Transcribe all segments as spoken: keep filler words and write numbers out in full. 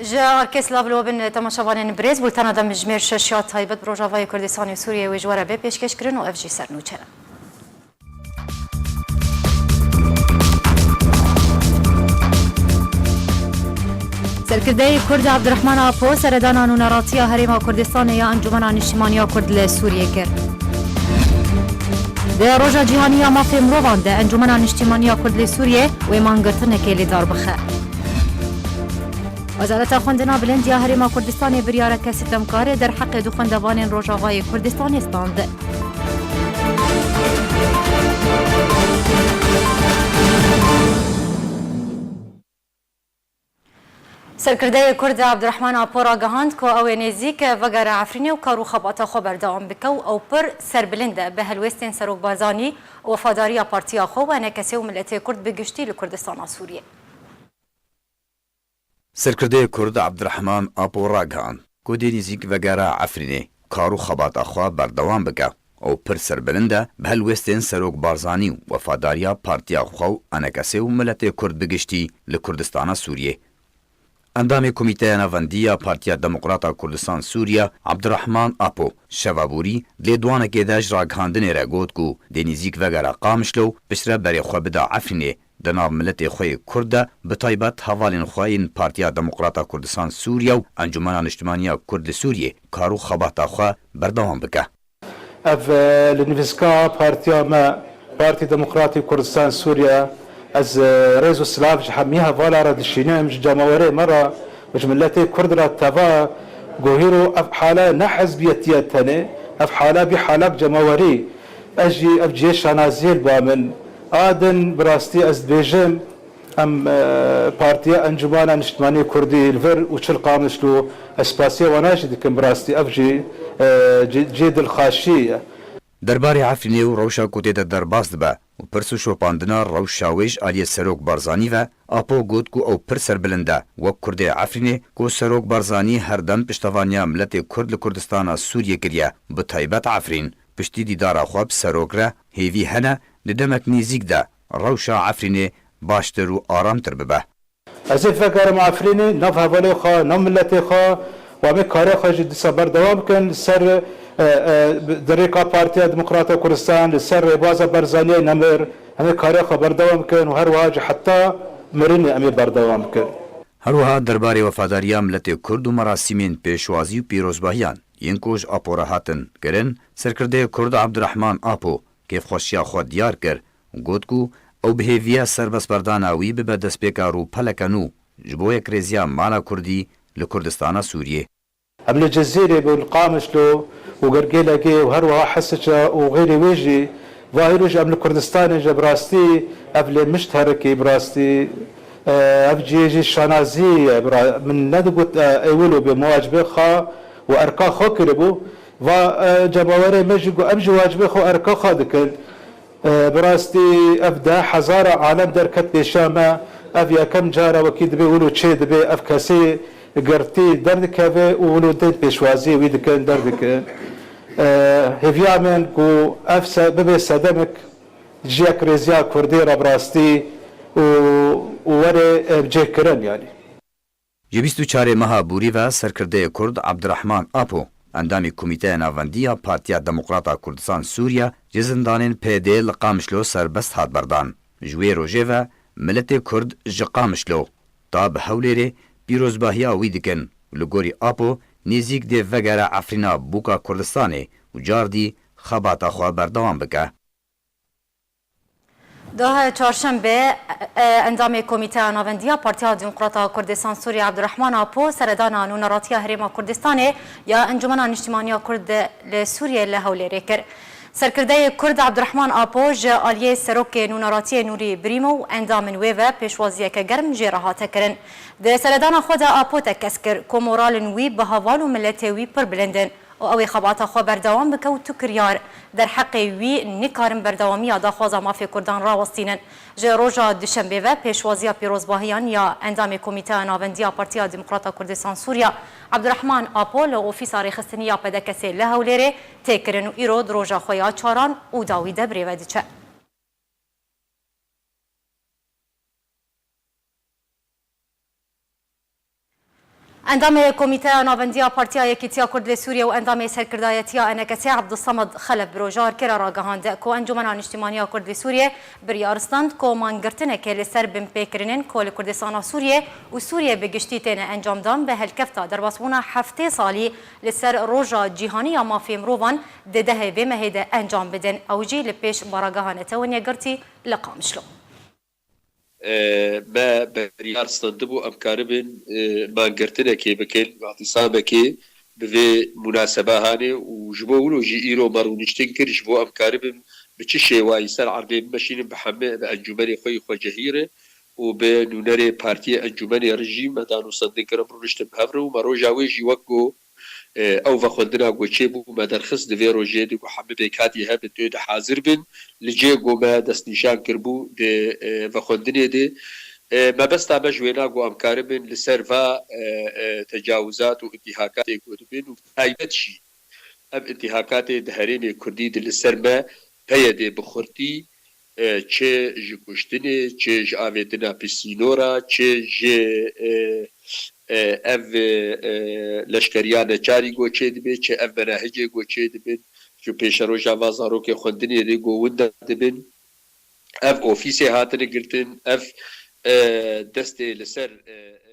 Ji arkê silav li we bin temaşevanên birêz, bultena de mijmêr şeş ya taybet bi Rojavayê Kurdistanê Sûriyê wê ji we re bê pêşkêş kirin û ev jî sernûçe ne. Serkirdeyê Kurd Abdurrahman Apo seredana nûneratiya Herêma Kurdistanê ya Encûmena Niştimaniya Kurd li Sûriyê kir. Di Roja Cîhanî ya Mafê Mirovan de Encûmena Niştimaniya Kurd li Sûriyê wê mangirtinekê li dar bixe. Wezareta Xwendina Bilind ya Herêma Kurdistanê biryareke sitemkarê derheqê du xwendevanên Rojavayê Kurdistanê stand. Serkirdeyê Kurd Abdurrahman Apo ragihand ku ew ê nêzîk vegere Efrînê û kar û xebata xwe berdewam bike û ew pir serbilind e bi helwêstên Serok Barzanî, wefadariya partiya xwe û enekesê û miletê Kurd bi giştî li Kurdistana Sûriyê. Serkirdeyê Kurd Abdurrahman Apo ragihand ku dê nêzîk vegere Efrînê, kar û xebata xwe berdewam bike. Ew pir serbilind e bi helwêstên Serok Barzanî û wefadariya partiya xwe û enekesê û miletê Kurd bi giştî li Kurdistana Sûriyê. Endamê Komîteya Navendî ya Partiya Demokrata Kurdistan Sûriye Abdurrahman Apo şeva borî di lêdwanekê de ji ragihandinê re got ku dê nêzîk vegere Qamişlo û piştre berê xwe bida Efrînê, di nav miletê xwe yê Kurd de, bi taybet hevalên xwe yên Partiya Demokrata Kurdistan Sûriye û Encûmena Niştimaniya Kurd li Sûriyê kar û xebata xwe berdewam bike. Ev, e, li nivîska partiya me, Partî Demokratî Kurdistan Sûriye, ez, e, rêz û silav ji hemî hevala re dişînim, ji cemawerê me re û ji miletê Kurd re teva ku hîro ev hale ne hizbiyetî ye tenê, ev hale bî halek cemawerî. Ez jî ev cihê şanaziyê li ba min. A din bi rastî ez dibêjim, em, e, Partiya Encûmana Niştimanî Kurdî li vir û çil Qamişlo, ez spasiya wana jî dikim, bi rastî ev jî, e, cî-, cihê dilxweşî ye. Derbarê Efrînê û rewşa ku tê de derbas dibe û pirs û şopandina rewşa wê ji aliyê Serok Barzanî ve, Apo got ku ew pir serbilind e, wek Kurdê Efrînê ku Serok Barzanî her dem piştevaniya miletê Kurd li Kurdistana Sûriyê kiriye, bi taybet Efrîn. Piştî dîdara xwe bi Serok re hêvî hene di demek nêzîk de rewşa Efrînê baştir û aramtir bibe. Ez ê vegerim Efrînê, nav hevalê xwe, nav miletê xwe, û em ê karê xwe jî dîsa berdewam bikin li ser, e, e, di rêka Partiya Demokrata Kurdistan, li ser rêbaza Barzaniyê nemir, em ê karê xwe berdewam bikin û her wiha jî heta mirinê em ê berdewam bikin. Her wiha derbarê wefadariya miletê Kurd û merasîmên pêşwazî û pîrozbahiyan yên ku ji Apo re hatin kirin, serkirdeyê Kurd Abdurrahman Apo kêfxweşiya xwe diyar kir û got ku ew bi hêvî ye serbestberdana wî bibe destpêka rûpeleke nû ji bo yekrêziya mala Kurdî li Kurdistana Sûriyê. Em li Cizîrê bûn, Qamişlo û Girgêlekê û her wiha Hesiça û xeyrê wê jî, va hîro jî em li Kurdistanê jî bi rastî ev lê mişt herikî bi rastî, e, ev cihê jî şanazî ye. Bira-, min nedigot, e, ê wilo bê, min wacibê xwe û erka xwe kiribû. Va, e, cemawerê me jî got, em jî wacibê xwe erka xwe dikin. E, bi rastî ev deh hezara alem derket pêşiya me. Ev yekem cara wekî dibê wilo çê dibe, ev kesê girtî derdikeve û wilo tên pêşwaziyê wî dikin, derdikin. E, hêviya min ku ev se-, bibe sedemek ji yekrêziya Kurdî re bi rastî û, û were, e, cihkirin, yanî. Ji bîst û çarê meha Borî ve serkirdeyê Kurd Abdurrahman Apo, endamê Komîteya Navendî ya Partiya Demokrata Kurdistan Sûriye, ji zindanên P D li Qamişlo serbest hat berdan. Ji wê rojê ve miletê Kurd ji Qamişlo ta bi Hewlêrê pîrozbahiya wî dikin û li gorî Apo nêzîk dê vegere Efrîna bûka Kurdistanê û cardî xebata xwe berdewam bike. Doh çarşembe, e, endamê Komîteya Navendî ya Partiya Demokrata Kurdistan Sûriye Abdurrahman Apo seredana nûneratiya Herêma Kurdistanê ya Encûmena Niştimaniya Kurd li Sûriye li Hewlêrê kir. Serkirdeyê Kurd Abdurrahman Apo ji aliyê Serokê Nûneratiyê Nûrî Birîmo û endamên wê ve pêşwaziyeke germ jê re hate kirin. Di seredana xwe de Apo tekez kir ku moralên wî bi heval û miletê wî pir bilind in. û ew ê xebata xwe berdewam bike û tu kiryar derheqê wî nikarin berdewamiya daxwaza mafê Kurdan rawestînin. Ji roja Duşembê ve pêşwaziya pîrozbahiyan ya endamê Komîteya Navendî ya Partiya Demokrata Kurdistan Sûriya Abdurrahman Apo li ofîsa rêxistinî ya P D K S'ê li Hewlêrê tê kirin û îro di roja xwe ya çaran û dawî de bi rê ve diçe. Endamê Komîteya Navendiya Partiya Yekîtiya Kurd li Sûriyê û endamê Serkirdayetiya E N K S Ebdulsamed Xelef bi roja arkê re ragihand ku Encûmena Niştîmaniya Kurd li Sûriyê biryar stand ku mangirtinekê li ser binpêkirinên ku li Kurdistana Sûriyê û Sûriyê bi giştî têne encamdan bi helkefta derbasbûna heftê salî li ser Roja Cîhanî ya Mafê Mirovan di dehê vê mehê de encam bidin. Ew jî li pêş Baragaha Netewên Yekgirtî li Qamişlo. E, me biryar standibû em karibin, e, mangirtinekê bikin, îtîsamekê bi vê munaseba hanê û ji bo wilo jî îro me rûniştin kir, ji bo em karibin bi çi şêwayî ser erdê bimeşînin, bi hemî, bi encûmenê xwe yî xwecihî re û bi nûnerê partiyê encûmenê re jî me danûstandin kir, em rûniştin bi hev re û me roja wê jî wek ku, e, ew vexwendina ku çêbû me derxist, di vê rojê de ku hemî pêkhatî hebin, tê de hazir bin, li cê ku me destnîşan kiribû di, e, vexwendinê de. E, mebesta me ji wêna ku em karibin li ser va, e, e, tecawizat û întîhakatê ku dibin û taybet jî ev întîhakatê di herêmê Kurdî de li ser me peyedê bi xurtî, e, çi ji kuştinê, çi ji avêtina pisînora, çi ji, e, e, ev, e, leşkeriya neçarî ku çêdibe, çi ev menahicê ku çêdibin, ji pêşeroja va zarokê xwendinê rê ku winda dibin, ev ofîsê hatine girtin, ev, e, destê li ser, e, e,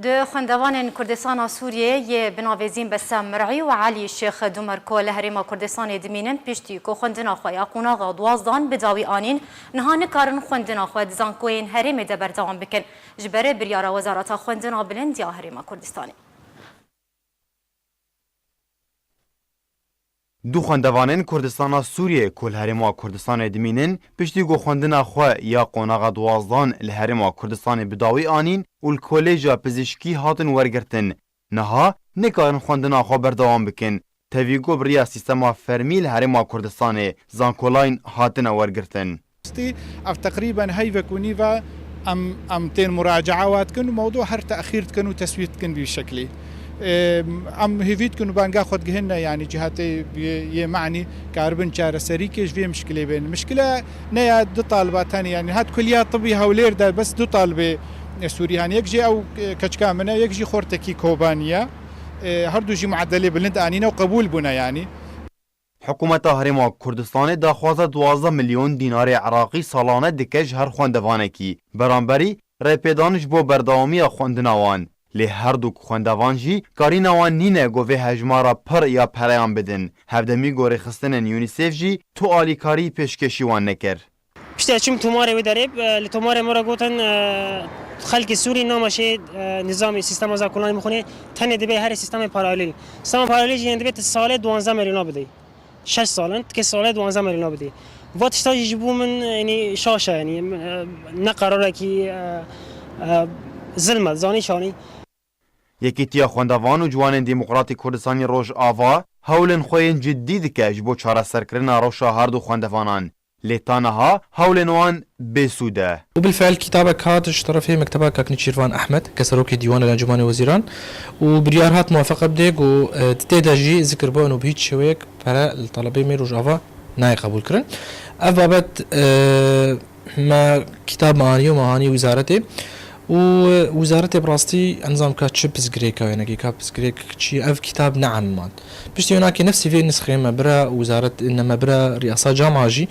Du xwendevanên Kurdistana Sûriyê yê bi navê Zîn Bessam Mir'î û Elî Şêx Dumer ku li Herêma Kurdistanê dimînin, piştî ku xwendina xwe ya qonaxa duwazdan bi dawî anîn, niha nikarin xwendina xwe di zankoyên herêmê de berdewam bikin, ji ber biryara Wezareta Xwendina Bilind ya Herêma Kurdistanê. Du xwendevanên Kurdistana Sûriyê ku li Herêma Kurdistanê dimînin, piştî ku xwendina xwe ya qonaxa duwazdan li Herêma Kurdistanê bi dawî anîn û li Kolêja Pizîşkî hatin wergirtin, niha nikarin xwendina xwe berdewam bikin, tevî ku bi riya sîstema fermî li Herêma Kurdistanê Zankoline hatine wergirtin. Rastî ev teqrîben heyvek û nîv e em, em tên muracaewa dikin û mewdû her texîr dikin û teswît dikin vî şeklî. Ê, em hêvî dikin û banga xwe digihîne, yanî cihetê yê, yê manî karibin çareserîkê ji vê mişkilê bên. Mişkile ne ya du taliba tenê, yanî hat kuliya tibî Hewlêr de bes du talibê Sûrî hene. Yek jê ew keçika min e, yek jî xortekî Kobanî ye. Ê, her du jî muedelê bilind anîne û qebûl bûne, yanî. Hikûmeta Herêma Kurdistanê daxwaza duwazdeh milyon dînarê Iraqî salane dike ji her xwendevanekî, beramberî rêpêdan ji bo berdewamiya xwendina wan. Lê her du xwendevan jî karîna wan nîne ku vê hejmara pir ya pereyan bidin. Hevdemî ku rêxistinên UNICEF jî tu alîkarî pêşkêşî wan nekir. Piştî ez çûm tomarê wê derê, e, li tomarê me re gotin, e, xelkê Sûrî nameşê, e, nizamê sîstema Zankolanê bixwînê, tenê dibê herê sîstemê paralelî. Sîstema paralelî jî yên dibê tu salê duwazdeh milyona bidî. Şeş sal in, tu kê salê duwazdeh milyona bidî. Va tişta jî ji bo min, yanî, şaş e, yanî, e, ne qerarekî, e, e, zilm e, zanî çanî. Yekîtiya Xwendevan û Ciwanên Demokratîk Kurdistanî Rojava hewlên xwe yên ciddî dike ji bo çareserkirina rewşa her du xwendevanan. Lê ta niha hewlên wan bêsûd e. Û bilfe'l kitabek hat ji terefê mekteba Kak Nêçîrvan Ehmed, ke serokê Dîwanê li Encûmenê Wezîran û biryar hat muwafeqe bidê ku, e, di tê de jî zikir bû û bi hîç şêweyek pere li talebê me Rojava nayê qebûlkirin. Ev babet, e, me kitab me anî û me anî wîzaretê û wîzaretê bi rastî ez nizam ka çi pirsgirêka wênekê, ka pirsgirêk çi ye, ev kitab ne em man. Piştî wênakê nefsî vê nisxê me bira wizaret, ne me bira riyasa cama jî,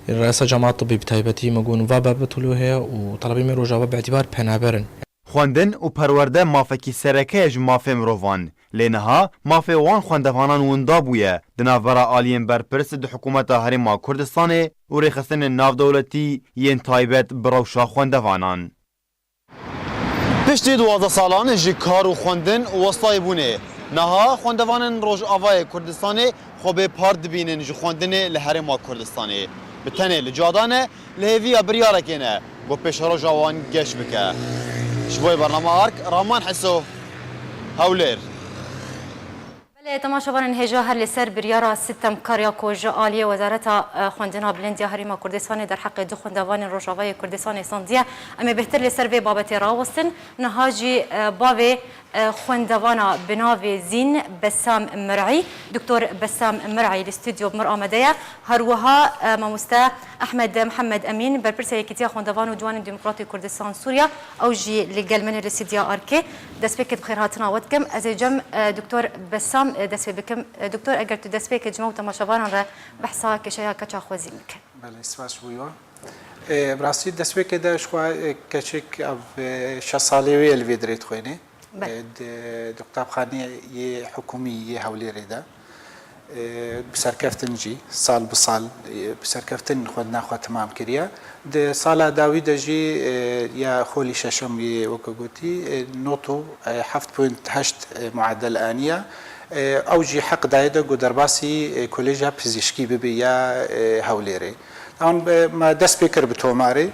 riyasa cama tibî bi taybetî me got va babet wilo heye û talebê me Rojava bi îtîbar penaber in. Xwendin û perwerde mafekî sereke ye ji mafê mirovan. Lê niha mafê wan xwendevanan winda bûye di navbera aliyên berpirs di Hikûmeta Herêma Kurdistanê û rêxistinên navdewletî yên taybet bi rewşa xwendevanan. Piştî duwazdeh salan ji kar û xwendin westayî bûnê, niha xwendevanên Rojavayê Kurdistanê xwe bê par dibînin ji xwendinê li Herêma Kurdistanê. Bi tenê li cadan e, li hêviya biryarekê ne ku pêşeroja wan geş bike. Ji bo bernama Ark, Raman Heso, Hewlêr. Belê, temaşevanên hêja, her li ser biryara sitemkar ya ku ji aliyê Wezareta, e, Xwendina Bilind ya Herêma Kurdistanê derheqê du xwendevanên Rojavayê Kurdistanê standiye. Em ê bêhtir li ser vê babetê rawestin. Niha jî, e, bavê, e, xwendevana bi navê Zîn Bessam Mir'î, Doktor Bessam Mir'î li stûdyo bi mir amade ye. Her wiha, e, mamoste Ehmed Mihemed Emîn, berpirsê Yekîtiya Xwendevan û Ciwanên Demokratî Kurdistan Sûriya, ew jî li gel min e li stûdyoya Arkê. Destpêkê bi xêrhatina we dikim. Ez ê cem, e, Doktor Bessam, e, dest pê bikim. E, Doktor, eger tu destpêkê ji me û temaşevanan re behsa kêşeya keça xwezîn bike. Belê, spas ji bo we. E, bi rastî destpêkê de ji xwe, e, keçik ev, e, şeş salê wê ye li vê dirê dixwêne. Belê. E, di, di qutabxaneyê yê hikûmî yê Hewlêrê de. E, bi serkeftin jî, sal bi sal, e, bi serkeftin xwendina xwe temam kiriye. Di sala dawî de jî, e, ya xolî şeşem yê, weke gotî, e, not û, e, heft point heşt, e, muedel aniye. E, ew jî heq daye de ku derbasî, e, Koleja Pizîşkî bibe ya, e, Hewlêrê. An, e, me dest pê kir bi tomarê.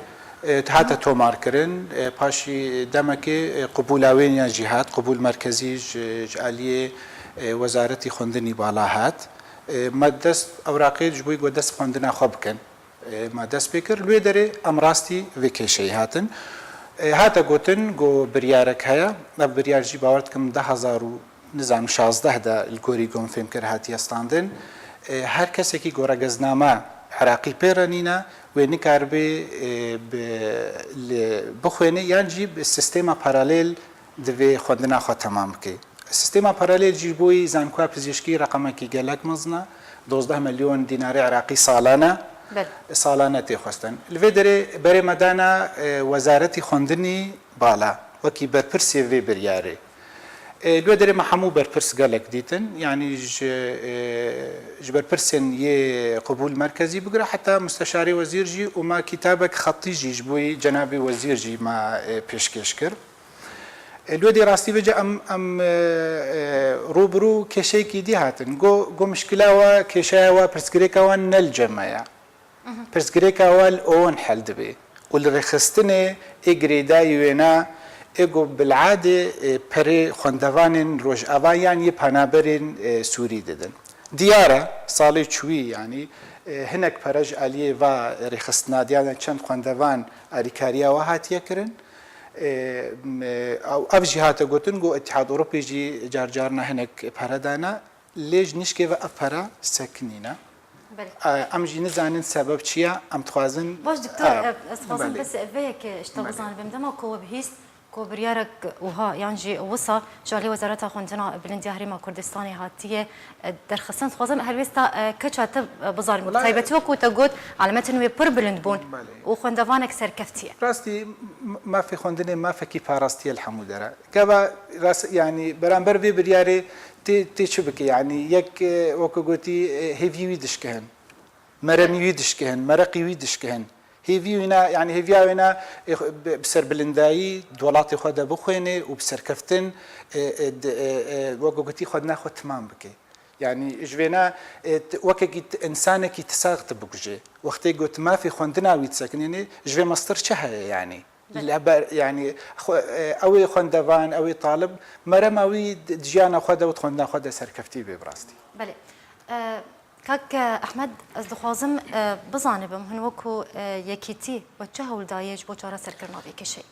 E, hate tomarkirin, e, paşî demekê, e, qubûla wê ya jî hat, qubûl merkezî ji, ji aliyê, e, Wezaretî Xwendinî Bala hat. E, me dest ewraqê ji bo ku dest xwendina xwe bikin. E, me dest pê kir. Li wê derê em rastî vê kêşeyê hatin. E, hate gotin ku biryarek heye. Ev biryar jî bawer dikim du hezar û nizam şazdeh de li gorî ku min fêm kir hatiye standin. E, her kesekî ku regezname Iraqî pê re nîne, wê nikaribe, e, bi, li, bixwêne yan jî bi sîstema paralel divê xwendina xwe temam bike. Sîstema paralel jî ji bo wî zankoya pizîşkî reqemekî gelek mezin e, dozdeh milyon dînarê Iraqî salane, Belê. salane tê xwestin. Li vê derê berê me dana, e, Wezaretî Xwendinî Bala, wekî berpirsê vê biryarê. E, li wê derê me hemû berpirs gelek dîtin, yanî ji, e, ji berpirsên yê qubûl merkezî bigire heta musteşarê wezîr jî û me kîtabek xetî jî ji bo cenabê wezîr jî me, e, pêşkêş kir. E, li wê derê rastî vêce em, em, e, e, rû bi rû kêşeyekî dî hatin. Go, go mişkila we, kêşeya we, pirsgirêka we ne li cem me ye. Pirsgirêka we li ewin hel dibe û li rêxistinê ê girêdayî wêna ê ku bil'adê, e, perê xwendevanên Rojava yan yê penaberên, e, Sûrî didin. Diyar e, salê çûyî, yanî, e, hinek pere ji aliyê va rêxistina diya de çend xwendevan alîkariya we hatiye kirin. E, m-, ew, ev jî hate gotin ku Îtîhad Ewropê jî car carna hinek pere dana. Lê ji nişkê ve ev pere sekinîne. Belê. E, em jî nizanin sebeb çi ye, em dixwazin. Baş, Doktor, e, e, ez dixwazim belê. bes vê yekê ji te Belê. bizanibim. Dema ku we bihîst ku biryarek wiha yan jî wisa ji alî Wezareta Xwendina Bilind ya Herêma Kurdistanê hatiye, e, derxistin, dixwazim helwêsta, e, keça te, e, bizanim. Wela Taybetî wekû te got, elemetên wê pir bilind bûn Belê. û xwendevanek serkeftî ye. Rastî, m-, mafê xwendinê mafekî parastî ye li hemû dere. Gava rast, yanî beramber vê biryarê tê, tê çi bike? Yanî yek, e, weke gotî, e, hêvî wî dişkihin, meremî wî dişkihin, mereqî wî dişkihin. Hêvî wîna, yanî hêviya wêna, e, xwe, bi, bi serbilindayî di welatê xwe de bixwêne û bi serkeftin, e, e, di, e, e, weke gotî xwedina xwe timam bike. Yanî ji vêna, e, t-, wekekî t-, însanekî tisax dibikuje. Wextê got mafê xwendina wî disekinêne, ji vê mestir çi heye yanî? Belê. Li ber, yanî, xwe-, e, ew ê xwendevan, ew ê talib, merema wî di, di jiyana xwe de û di xwendina xwe de serkeftî bê bi rastî. Belê. E, kak, e, Ehmed, ez dixwazim, e, bizanibim, hin wekû, e, yekîtî we çi hewl dayê ji bo çareserkirina vê kêşeyê?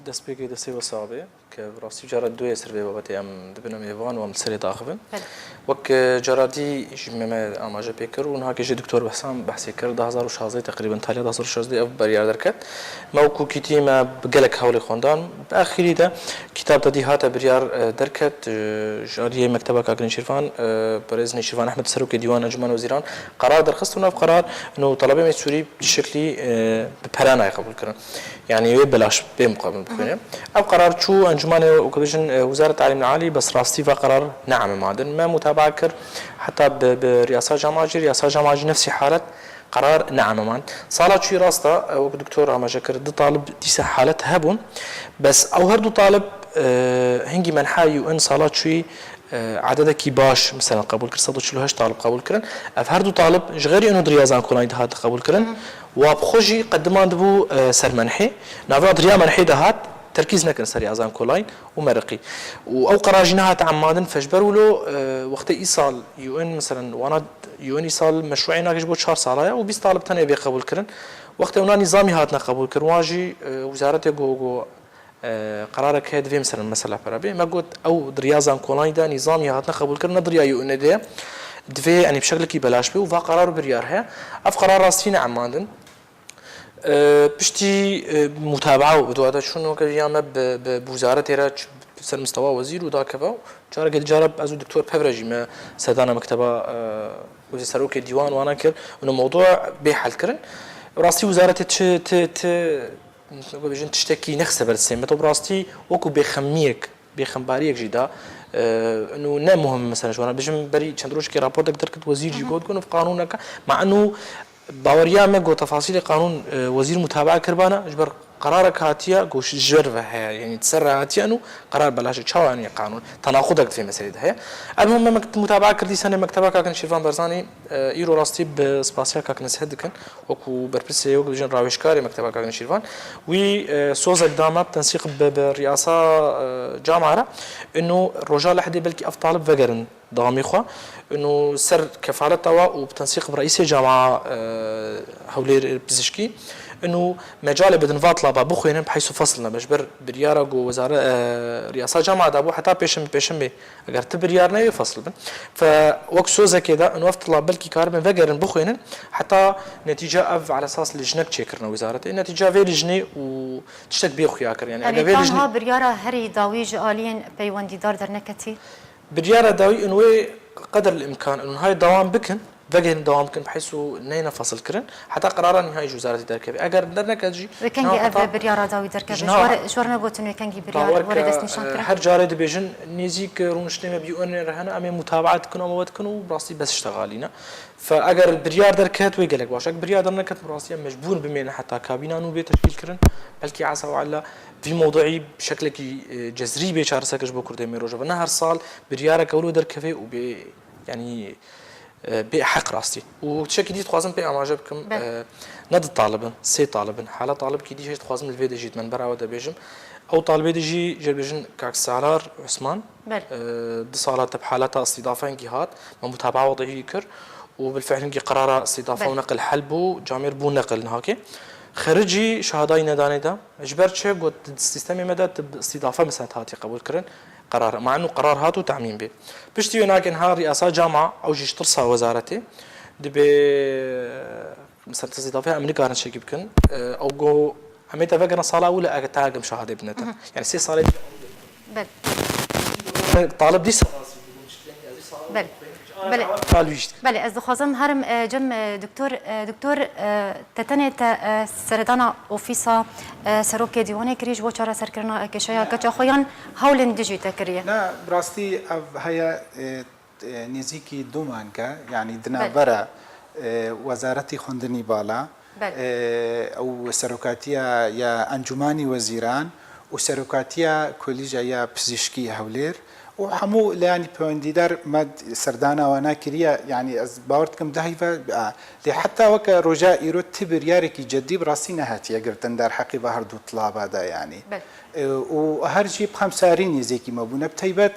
Destpêkê destê we sax bê, ke bi rastî cara duyê ser vê babetê em dibine mêvan û em li serê daxivin. Belê. Wek, e, cara dî ji me, me amaje pê kir û niha kê jî Doktor Behsam behsê kir, du hezar û şazdeh teqrîben, taliya du hezar û şazdeh ev beryar derket. Me wekû kîtî me bi gelek hewlê xwendan. Bi axirî de kîtab te dî hate biryar, e, derket, e, ji aliyê Mekteba Kak Nêçîrvan, e, Birêz Nêçîrvan Ehmed, Serokê Dîwan Encûmen Wezîran, qerar derxist û ev qerar, no, talebê me Sûrî bi şeklî, e, bi pere nayê qebûl kirin. Yanî wê belaş bê muqabil bixwîne. Ev qerar çû encûmanê, wekî bêjin, e, Wizara Talîm Alî, bes rastî va qerar neamemandin. Me mutabaa kir, heta bi, bi riyasa cama jî, riyasa cama jî nefsî halet, qerar neamemand. Sala çûyî rast e, wek doktor amaje kir, du talib dîsa halet hebûn. Bes ew her du talib, e, hingî menha U N sala çûyî, e, ededekî baş, meselen, qebûl kir, sed û çil û heşt talib qebûl kirin. Ev her du talib ji xeyrî û di riya zankolanî de hate qebûl kirin. Wa bi xwe jî qediman dibû, e, ser menhê. Navê di riya menhê de hat, terkîz nekin ser ya zankolayîn û mereqî. Û ew qerar jî nehate emandin, feşber wilo, e, wextê îsal U N, meselen, wana U N îsal meşruê nake ji bo çar sala ye û bîst talib tenê bê qebûl kirin. Wextê wana nîzamî hatine qebûl kirin, wan jî, e, wizaretê got, got, e, qerarek heye, divê, meselen, mesela pere bê. Me got, ew di riya zankolanî de nîzamî hatine qebûl kirin, ne di riya U N de ye. Divê, yanî, bi şeklekî belaş bê û va qerar û biryar heye. Ev qerar rastî ne emandin. E, piştî, e, mutabaa û bi duada çûn weke ya me bi, bi, bi wizaretê re ç-, ser mistewa wezîr û dakeve. Careke dicara ez û Doktor Pevre jî me serdana mekteba, e, wezîr serokê dîwan wana kir. Û mewdû bê hel kirin. Rastî wizaretê ti, ti, ti, weke bêjin tiştekî nexiste ber destê me. To bi rastî wekû bêxemiyek, bêxembariyek jî da. E, û ne muhim mesela ji wana. Bijim berî çend rojekê raportek derket wezîr jî got ku qanûneke. Ma enû baweriya me ku tefasîlê qanûn, e, wezîr mutabaa kiribana, ji ber qerarek hatiye ku ji ber ve heye, yanî di ser re hatiye û qerar belaş e. Çawa yanî qanûn? Tenaxudek di vê meselê de heye. Em hûn me mekt-, mutabaa kir dîsanê mekteba Kak Nêçîrvan Barzanî, e, îro rastî bi spasiya Kak Nesihe dikin, wekû berpirsê, wekû dijin rawêjkarê mekteba Kak Nêçîrvan. Wî, e, sozek da me bi tensîq bi, bi riyasa, e, cama re. Û roja lehedê belkî ev talib vegerin dawamê xwe. Û ser kefaleta wa û bi tensîq bi reîsê cama, e, Hewlêr Pizişkî. Û mecalê bidin va tilaba bixwînin, bi heysu fasl nebe. Ji ber biryara ku wezare-, e, riyasa cama da bû, heta pêşem-, pêşemê, eger ti biryar neyê, fasl bin. Fe wek sozekê de, û ev tilab belkî karibin vegerin bixwînin, heta netîca ev ala esas lijnek çêkirine wizaretê. Netîca vê lijnê û tiştek bê xuya kirin. Yani, Yanî eger vê lijnê tanha biryara herî dawî ji aliyên peywendîdar derneketî? Biryara dawî in wê qeder el-imkan in hay dewam bikin, vegerin dewam bikin, bi heysu neyne fasil kirin, heta qerara nihayî ji wizaretê derkeve. Eger derneket jî, Wê kengî niha ev heta biryara dawî derkeve? ji Ji niha we re, ji we re negotin wê kengî biryar Bawer were ke, destnîşan e, kirin? Her carê dibêjin, nêzîk rûniştinê me bî û ê re hene, em ê mutabaa dikin, em ê we dikin û rastî bes ştexalîne. Fe eger biryar derket, wê gelek baş. Eger biryar derneket, bi rastî em mecbûr bimênin heta kabîna nû bê teşkîl kirin. Belkî esa we ella vî mewduî bi şeklekî, e, cezrî bê çareserkir ji bo Kurdê me Rojava. Ne her sal biryareke wilo derkeve û bê, yanî, e, bê heq rastî. Û tiştekî dî dixwazim pê amaje bikim. Be. E, ne du talib in, sê talib in. Hala talibkî dî hêj dixwazim li vê de jî di me bera we de bêjim. Ew talibê de jî jê bêjin Kak Salar Osman. Be. E, du sala te bi haleta îstîdafeyekî hat. Me mutabaa wedihî kir. Û bilfiil hinkî qerara îstîdafa Be. û neqil hel bû, camêr bû neqil nihakê. Xericî şehadayî nedanê de. Ji ber çi got, di sîstemê me de tu bi îstîdafe mesela hatî qebûl kirin. Qerar, ma enû qerar hat û temîm bê. Piştî wê nake niha riyasa cama, ew jî ji tirsa wezaretê, dibê, mesela, tizîdafeya em nikarin çekî bikin. E, ew go, em ê te vegerin sala ewil e, eger te hagim şehadê bine te. Mhm. Yani sê salê Belê. Talib dîsa Belê. Belê. Talwîşt. Belê, ez dixwazim herim, e, cem, e, doktor, e, doktor, e, te tenê te, e, seredana ofîsa, e, serokê dîwanê kirî ji bo çareserkirina, e, kêşeya keça xwe yan hewlên dijî te kiriye? Na, bi rastî ev heye, e, e, nêzîkî du mange, yanî di Belê. navbera, e, Wezaretî Xwendinî Bala, Belê. e, ew serokatiya ya Encûmanî Wezîran û serokatiya Kolîja ya Pizîşkî Hewlêr û hemû leyanî pêwendîdar me serdana wana kiriye, yanî ez bawer dikim dehîve, a, lê heta weke roja îro ti biryarekî cedî bi rastî nehatiye girtin derheqî ve her du tilaba de, yanî. Belê. E, û her jî bi xemsarî nêzîkî me bûne. Bi taybet,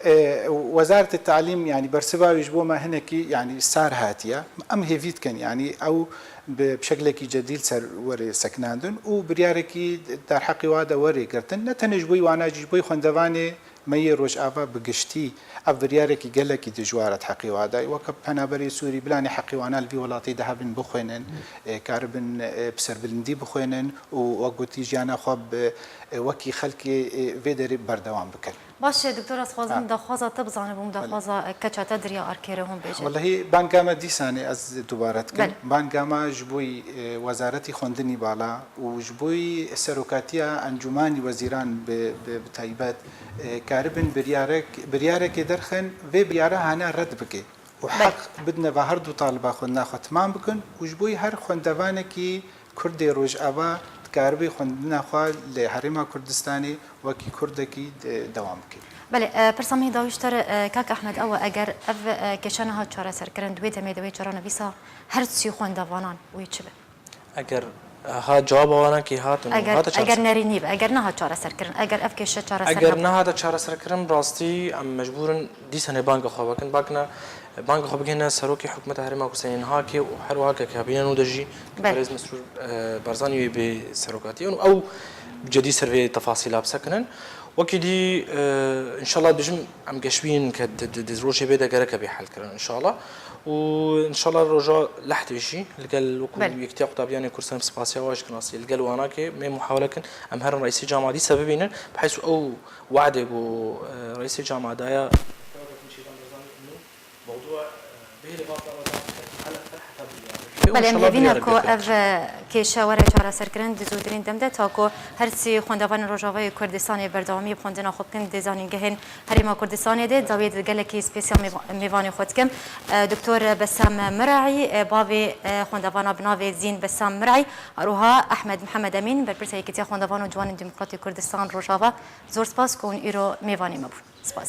e, Wezaretê Talîm, yanî bersiva wî ji bo me hinekî, yanî sar hatiye. Em hêvî dikin, yanî ew bi, bi şeklekî cedî li ser werê sekinandin û biryarekî derheqî wa de werê girtin. Ne tenê ji bo wana jî, ji bo xwendevanê me yê Rojava bi giştî ev biryarekî gelekî dijwar e di heqî wa de. Weke penaberê Sûrî, bilanê heqî wana li vî welatê de hebin bixwênin, e, karibin, e, bi serbilindî bixwênin û wek gotî jiyana xwe bi, e, wekî xelkê, e, vê derê berdewam bikin. Baş e, doktor, ez xwazim Ha. daxwaza te bizanibûm, Belê. daxwaza, e, keça te diriya arkêre hûn bêje. Wellehî, banga me dîsanê ez dubare dikim. Belê. Banga me ji bo, e, Wezaretî Xwendinî Bala û ji bo serokatiya Encûmanî Wezîran bi, bi, bi taybet, e, karibin biryarek, biryarekê derxin, vê biryara hane red bike. Û Belê. heq bidine ve her du taliba xwendina xwe timam bikin û ji bo her xwendevanekî Kurdê Rojava dikaribê xwendina xwe li Herêma Kurdistanê wekî Kurdekî de-, dewam bike. Belê, e, pirsa min dawî ji te re, e, kak Ehmed, ew e, eger ev, e, kêşe nehat çareserkirin, di wê demê de wê çarenivîsa her sî xwendevanan wê çi be? Eger, e, ha cewaba wana kî hatin û Eger, hate çareser- eger nerînî be, eger nehat çareserkirin, eger ev kêşe çareser Eger nebe? nehate çareserkirin, bi rastî em mecbûr in dîsanê banga xwe vekin. Bakine, banga xwe bigihîne serokê hikûmeta Herêma Kurdistanê niha kê û her wiha ke kabîna nû de jî Belê. Perêz Mesrûr, e, Barzanî wê bê serokatiyê û ew cedî ser vê tefasîla bisekinin. Wekî dî, e, înşallah dibêjim em geşbîn ke di, di, di rojê bê de gereke bê helkirin înşallah. Û înşallah roja lehdê jî li gel wekî Belê. Yekîtiya Qutabiyanê Kurdistanê bi spasiya we jî kinasî li gel wana ke me muhawele kin em herin reîsê cama dîsa bibînin. Bi heys ew we'dê ku, e, reîsê cama daye. Belê, em hêvî ne ku ev kêşe were çareserkirin di zûdirîn dem de, ta ku her sî xwendevanên Rojavayê Kurdistanê berdewamî bi xwendina xwe bikin di zanîngehên Herêma Kurdistanê de. Dawiyê di gelekî spesiyal mêva-, mêvanê xwe dikim. E, Doktor Besam Miraî, e, bavê, e, xwendevana bi navê Zîn Besam Miraî, her wiha Ehmed Mihemed Emîn, berpirsa Yekîtiya Xwendevan û Ciwanên Demokratê Kurdistan Rojava. Zor spas ku hûn îro mêvanê me bûn. Spas.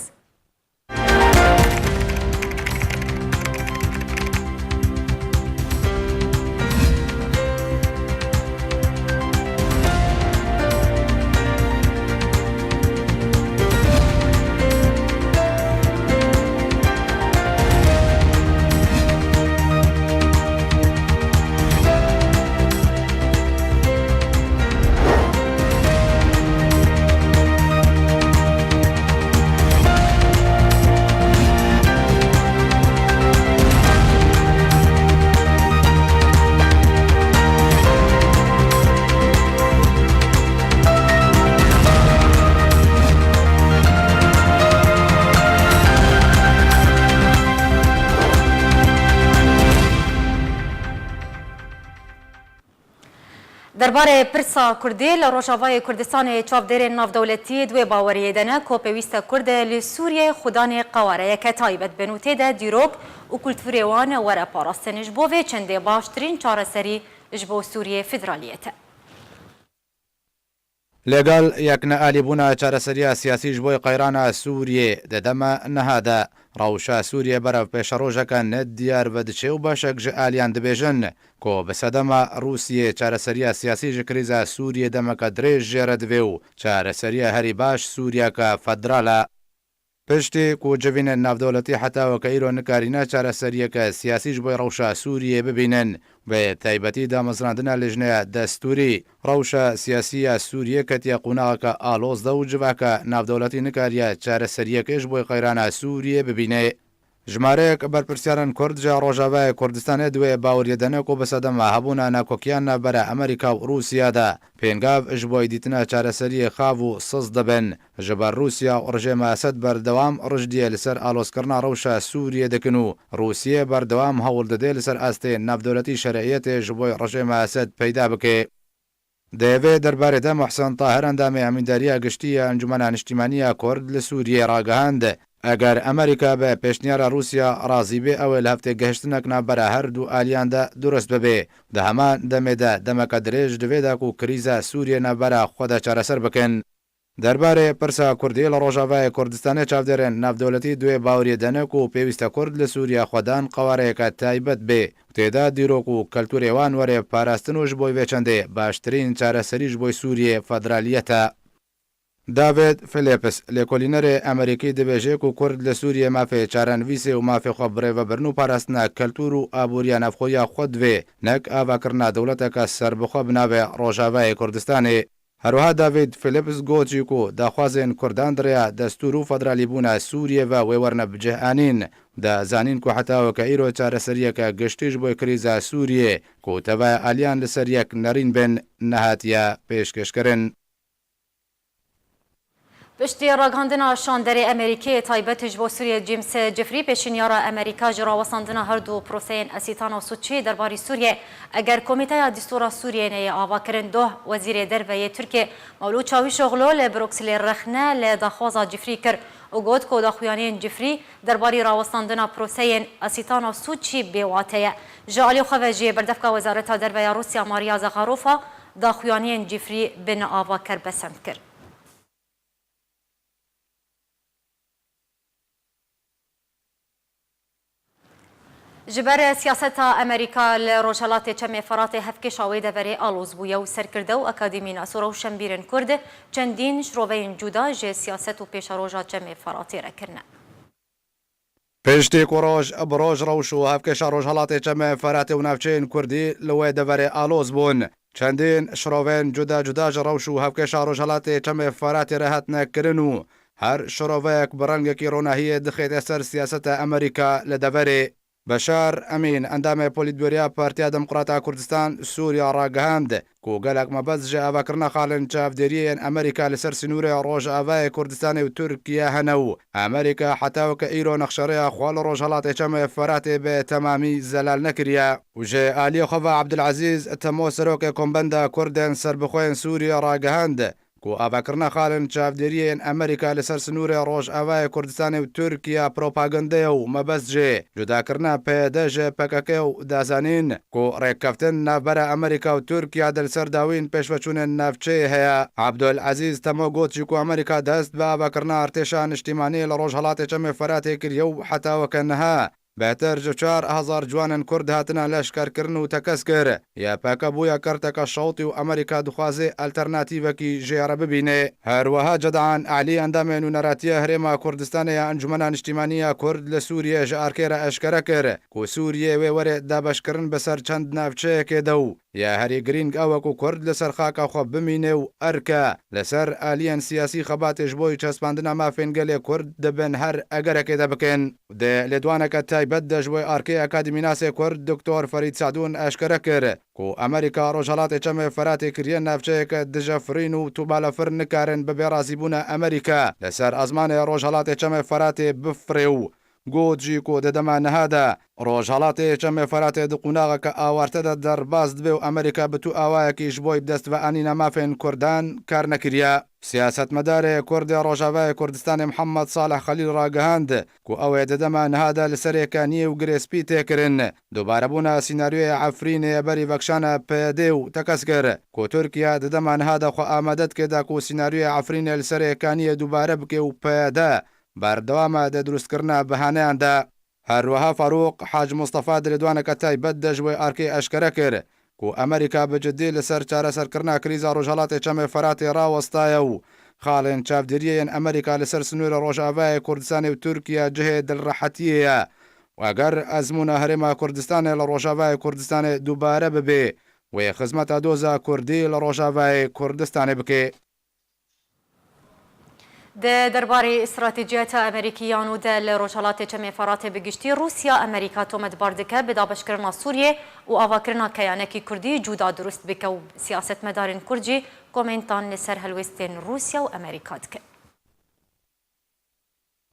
Derbarê pirsa Kurdî li Rojavayê Kurdistanê çavdêrên navdewletî di wê baweriyê de ne ku pêwîst e Kurd li Sûriyê xwedanê qewareyeke taybet bin û tê de dîrok û kulturê wan were parastin. Ji bo vê çendê baştirîn çareserî ji bo Sûriyê federaliyet e. Legal yeknealîbûna çareseriya siyasî ji bo qeyrana Sûriyê di dema niha de, rewşa Sûriyê berev pêşerojeke nediyar ve diçe û beşek ji aliyan dibêjin, ku bi sedema Rûsiyê çareseriya siyasî ji krîza Sûriyê demeke dirêj jê re divê û çareseriya herî baş Sûriyeke federal e. Piştî ku civînên navdewletî heta weke îro nikarîne çareseriyeke siyasî ji bo rewşa Sûriyê bibînin, bi taybetî damezrandina lijneya destûrî, rewşa siyasî ya Sûriyê ketiye qonaxeke aloz de û civaka navdewletî nikariye çareseriyekê ji bo qeyrana Sûriyê bibîne. Jimareyek berpirsiyarên Kurd ji Rojavayê Kurdistanê di wê baweriyê de ne ku bi sedema hebûna nakokiyan navbera Amerîka û Rûsya de pêngav ji bo dîtina çareseriyê xav û siz dibin. Ji ber Rûsya û rejêma Esed berdewam rijdiyê li ser alozkirina rewşa Sûriyê dikin û Rûsiyê berdewam hewl dide li ser astê navdewletî şer'iyetê ji bo rejêma Esed peyda bike. Di vê derbarê de Muhsen Tahir, endamê Emîndariya Giştî ya Encûmena Niştîmanî ya Kurd li Sûriyê ragihand, eger Amerîka bi pêşniyara Rûsya razî be, ew ê li heftê gihiştinek navbera her du aliyan de durust bibe. Di heman demê de demeke dirêj divê de ku krîza Sûriyê navbera xwe de çareser bikin. Derbarê pirsa Kurdî li Rojavayê Kurdistanê çavdêrên navdewletî di wê baweriyê de ne ku pêwîst e Kurd li Sûriya xwedan qewareyeke taybet bê û tê de dîrok û keltûrê wan were parastin û ji bo vê çendê baştirîn çareserî ji bo Sûriyê federaliyet e. David Phillips, lêkolînerê Amerîkî dibêje ku Kurd li Sûriyê mafê çarenivîsê û mafê xwe birêvebirin û parastina keltûr û aboriya navxweya xwe divê, nek avakirina dewleteke serbixwe bi navê Rojavayê Kurdistanê. Her wiha David Phillips got jî ku daxwazên Kurdan di rêya destûr û federalîbûna Sûriyê ve wê werine bi cih anîn. Da zanîn ku heta weke îro çareseriyeke giştî ji bo krîza Sûriyê ku tevaya aliyan li ser yek nerîn bin, nehatiye pêşkêşkirin. Piştî ragihandina şanderê Amerîkê taybet ji bo Sûriyê James Jeffrey, pêşinyara Amerîka ji rawestandina her du proseyên Esîtana Sûçî derbarî Sûriyê, eger Komîteya Distûra Sûriyê neyê avakirin, doh Wezîrê Derve yê Tirkiyê Mewlût Çawîşoglu li Brukselê rexne li daxwaza Jeffrey kir û got ku daxuyaniyên Jeffrey derbarî rawestandina proseyên Esîtana Sûçî bêwate ye. Ji alî xwe ve jî berdevka Wezareta Derve ya Rûsya Maria Zakharova daxuyaniyên Jeffrey bi neavaker pesend kir. Ji ber siyaseta Amerîka li Rojhelatê Çemê Feratê hevkêşa wê deverê aloz bûye û serkirde û akademî nas û rewşenbîrên Kurd çendîn şiroveyên cuda ji siyaset û pêşeroja Çemê Feratê re kirine. Piştî ku roj bi roj rewş û hevkêşa Rojhelatê Çemê Feratê û navçeyên Kurdî li wê deverê aloz bûn, Çendên şirovên cuda cuda ji rewş û hevkêşa Rojhelatê Çemê Feratê re hatine kirin û her şiroveyek bi rengekî ronahiyê dixête ser siyaseta Amerîka li deverê. Beşar Emîn, endamê Polîtbûroya Partiya Demokrata Kurdistan Sûriya ragihand ku gelek mebest ji avakirina xalên çavdêriyê yên Amerîka li ser sînorê Rojavayê Kurdistanê û Tirkiye hene û Amerîka heta weke îro nexşerêya xwe li Rojhelatê Çemê Feratê bi temamî zelal nekiriye. Û ji aliyê xwe ve Abdulazîz Temo, serokê Kombenda Kurdên Serbixwe yên Sûriye ragihand, ku avakirina xalên çavdêriyê yên Amerîka li ser sinûrê Rojavayê Kurdistanê û Tirkiye propagande ye û mebest jê cudakirina P Y D ji P K K û da zanîn ku rêkeftin navbera Amerîka û Tirkiye de li ser dawîn pêşveçûnên navçeyê heye. Abdul Ezîz Temo got jî ku Amerîka dest bi avakirina artêşa niştîmanî li Rojhelatê Çemê Feratê kiriye û heta weke niha bêhtir ji çar hezar ciwanên Kurd hatine leşkerkirin û tekez kir. Y P K bûye kerteke şewtî û Amerîka dixwaze alternatîvekî jê re bibîne. Her wiha Cedan Elî, endamê Nûneratiya Herêma Kurdistanê ya Encûmena Niştîmanî ya Kurd li Sûriyê ji arkê re eşkere kir ku Sûriyê wê were dabeşkirin bi ser çend navçeyekê de û ya herî girîng ew e ku Kurd li ser xaka xwe bimîne û erke li ser aliyên siyasî xebatê ji bo çespandina mafên gelê Kurd di bin her egerekê de bikin. Di lêdwaneke taybet de ji bo arkê akademînasê Kurd Doktor Ferîd Sadûn eşkere kir ku Amerîka Rojhelatê Çemê Feratê kiriye navçeyeke dijefirîn û tûbalefir nikarin bi bêrazîbûna Amerîka li ser ezmanê Rojhelatê Çemê Feratê bifirê û got jî ku di dema niha de Rojhelatê Çemê Feratê di qonaxeke awarte de derbas dibe û Amerîka bi tu awayekî ji bo bi dest ve anîna mafên Kurdan kar nekiriye. Siyasetmedarê Kurd ê Rojavayê Kurdistanê Mihemed Salih Xelîl ragihand ku ew ê di dema niha de li serê kaniyê û girê spî tê kirin. Dubarebûna sînaryoya Efrînê berî vekişana P Y D û tekez kir ku Tirkiye di dema niha de xwe amade dike da ku sînaryoya Efrînê li serê kaniyê dubare bike û P Y D berdewam e di dirustkirina bihaneyan de. Her wiha Farûq Hac Mustafa di lêdwaneke taybet de ji wê arkê eşkere kir ku Amerîka bi cidî li ser çareserkirina krîza Rojhelatê Çemê Feratê rawestaye û xalên çavdêriyê yên Amerîka li ser sinûrê Rojavayê Kurdistanê û Tirkiye cihê dilrehetiyê ye û eger ezmûna Herêma Kurdistanê li Rojavayê Kurdistanê dubare bibe, wê xizmeta doza Kurdî li Rojavayê Kurdistanê bike. Di derbarê stratejiyeta Amerîkî ya nû de li Rojhelatê Çemê Feratê bi giştî, Rûsya Amerîka tometbar dike bi dabeşkirina Sûriyê û avakirina keyanekî Kurdî cuda dirust bike û siyasetmedarên Kurd jî komentan li ser helwestên Rûsya û Amerîka dikin.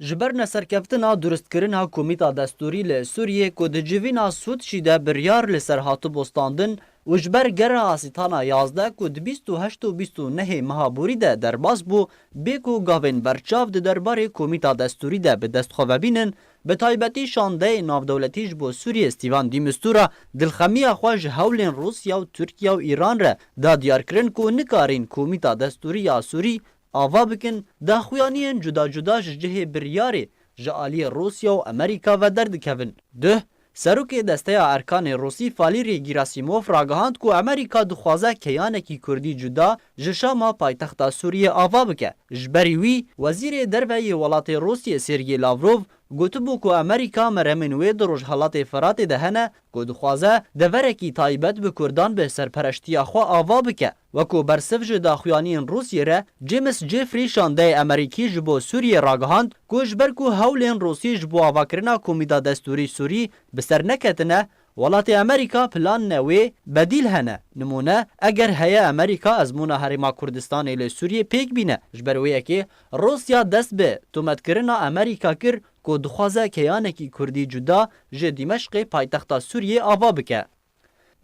Ji ber neserkeftina durustkirina Komîta Destûrî li Sûriyê ku di civîna Sûtçî de biryar li ser hatibû standin û ji ber gera Asîtana yazdeh ku di bîst û heşt û bîst û nehê meha borî de derbas bû, bê ku gavên berçav di derbarê Komîta Destûrî de bi dest xwe vebînin, bi taybetî şandeyê navdewletî ji bo Sûriyê Stîvan de Mistura dilxemiya xwe ji hewlên Rûsya û Tirkiye û Îran re da diyarkirin ku nikarîn Komîta Destûrî ya Sûrî ava bikin, daxuyaniyên cuda cuda ji cihê biryarê ji aliyê Rûsya û Amerîka ve derdikevin. Duh, Serokê Desteya Erkanê Rûsî Falîrî Gîrasîmov ragihand ku Amerîka dixwaze keyanekî Kurdî cuda ji Şama paytexta Sûriyê ava bike. Ji berî wî, Wezîrê Derve yê welatê Rûsiyê Sergey Lavrov gotibû ku Amerîka meremên wê di Rojhelatê Firatê de hene ku dixwaze deverekî taybet bi Kurdan bi serpereştiya xwe ava bike. Wekû bersiv ji daxuyaniyên Rûsiyê re, James Jeffrey şandeyê Amerîkî ji bo Sûriyê ragihand ku ji ber ku hewlên Rûsî ji bo avakirina Komîta Destûrî Sûrî bi ser neketine, welatê Amerîka planine wê bedîl hene. Nimûne, eger heye Amerîka ezmûna Herêma Kurdistanê li Sûriyê pêk bîne. Ji ber wê yekê Rûsya dest bi tometkirina Amerîka kir ku dixwaze keyanekî Kurdî cuda ji Dîmeşqê paytexta Sûriyê ava bike.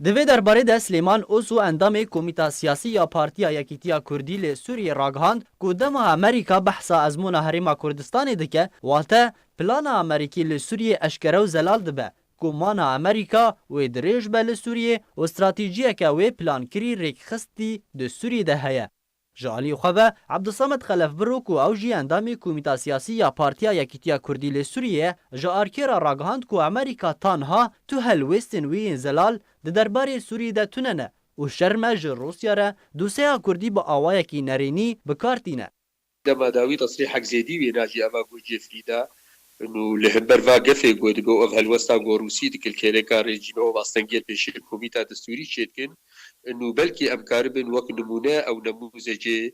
Di vê derbarê de Silêman Oso endamê Komîta Siyasî ya Partiya Yekîtiya Kurdî li Sûriyê ragihand ku dema Amerîka behsa ezmûna Herêma Kurdistanê dike, wate plana Amerîkî li Sûriyê eşkere û zelal dibe ku mana Amerîka wê dirêj be li Sûriyê û stratejiyeke wê plankirî rêkxistî di Sûriyê de heye. Ji alî xwe ve Ebdulsamed Xelefbiro ku ew jî endamê Komîta Siyasî ya Partiya Yekîtiya Kurdî li Sûriyê ye, ji arkê re ragihand ku Amerîka tanha tu helwêstên wî yên zelal di derbarê Sûriyê de tune ne û şerm e ji Rûsya re doseya Kurdî bi awayekî nerênî bi kar tîne. Dema dawî tesrîhek zêdî wê nahî eva got Jeffrey da û li hember va gefê got, dibe ev helwesta ku Rûsî di kilkêreka rejîmê û astengiyê pêşê Komîta Destûrî çêdikin, Û belkî em karibin wek nimûne ew nemûzecê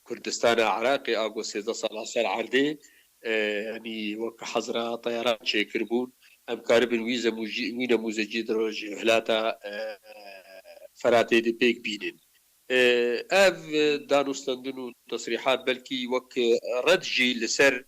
Kurdistana Iraqê a ku sêzdeh sala ser erdê, e, yanî wek hezra teyaran çêkiribûn, em karibin wî zemûjî-, wî nemûzecî di rojhilata, e, Feratê de pêk bînin. E, ev danûstendin û tesrîhat belkî wek red jî li ser,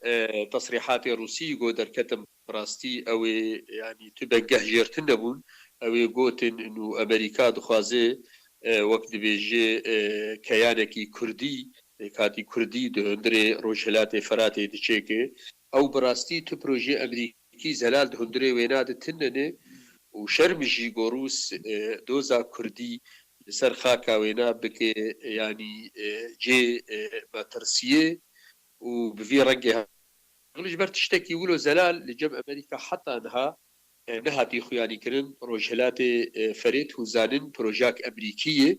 e, tesrîhatê Rûsî ku derketin, bi rastî ew ê, yanî tu bengeh jêr tune bûn, ew ê gotin û Amerîka dixwaze, e, wek dibêje, e, keyanekî Kurdî, pêkhatî Kurdî di hundirê Rojhilatê Feratê diçêke. Ew bi rastî tu projê Amerîkî zelal di hundirê wêna de tune ne û şerm jî ku Rûs, e, doza Kurdî li ser xaka wêna bike, yanî, e, cê, e, metirsiyê û bi vî rengê Ji ber tiştekî wilo zelal li cem Amerîka heta niha, e, nehatî xuyanîkirin. Rojhilatê, e, Ferêt hûn zanin projak Amerîkî ye,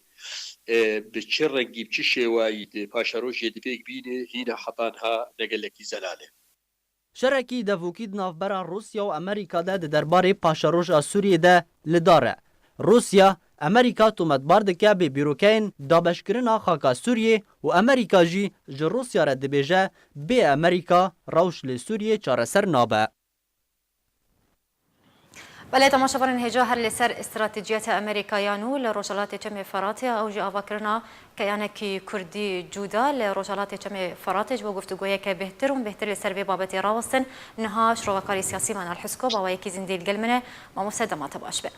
e, bi çi rengî, bi çi şêwayî di paşerojê di pêk bîne, hîna heta niha ne gelekî zelal e. Şerekî devûkî di navbera Rûsya û Amerîka de di derbarê paşeroja Sûriyê de li dar e. Rûsya, Amerîka tometbar dike bê bîrokeyên dabeşkirina xaka Sûriyê û Amerîka jî ji Rûsya re dibêje, bê Amerîka rewş li Sûriyê çareser nabe. Belê, temaşevanên hêja, her li ser stratejiyeta Amerîka ya nû li Rojhilatê Çemê Feratê, ew jî avakirina keyanekî Kurdî cuda li Rojhilatê Çemê Feratê ji bo guftûgoyeke bêhtir û bêhtir li ser vê babetê rawestin, niha şrovekarê siyasî Menal Husko bi awayekî zindî li gel min e. Mamoste, dema te baş be.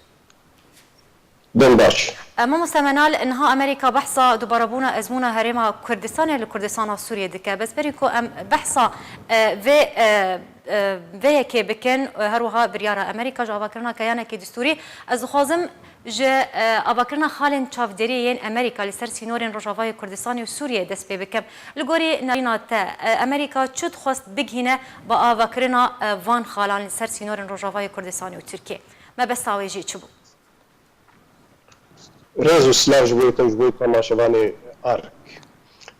Dem baş. Mamoste Menal, niha Amerîka behsa dubarebûna ezmûna Herêma Kurdistanê li Kurdistana Sûriyê dike. Bes berî ku em behsa, e, vê, e, e, vê yekê bikin, e, her wiha biryara Amerîka ji avakirina keyanekî distûrî, ez dixwazim ji, e, avakirina xalên çavdêriyê yên Amerîka li ser sînorên Rojavayê Kurdistanê û Sûriyê dest pê bikim. Li gorî nerîna te, e, Amerîka çi dixwest bigihîne bi avakirina, e, van xalan li ser sînorên Rojavayê Kurdistanê û Tirkiyê? Mebesta wê jî çi bû? Rêz û silav ji bo te û ji bo temaşevanê Ark.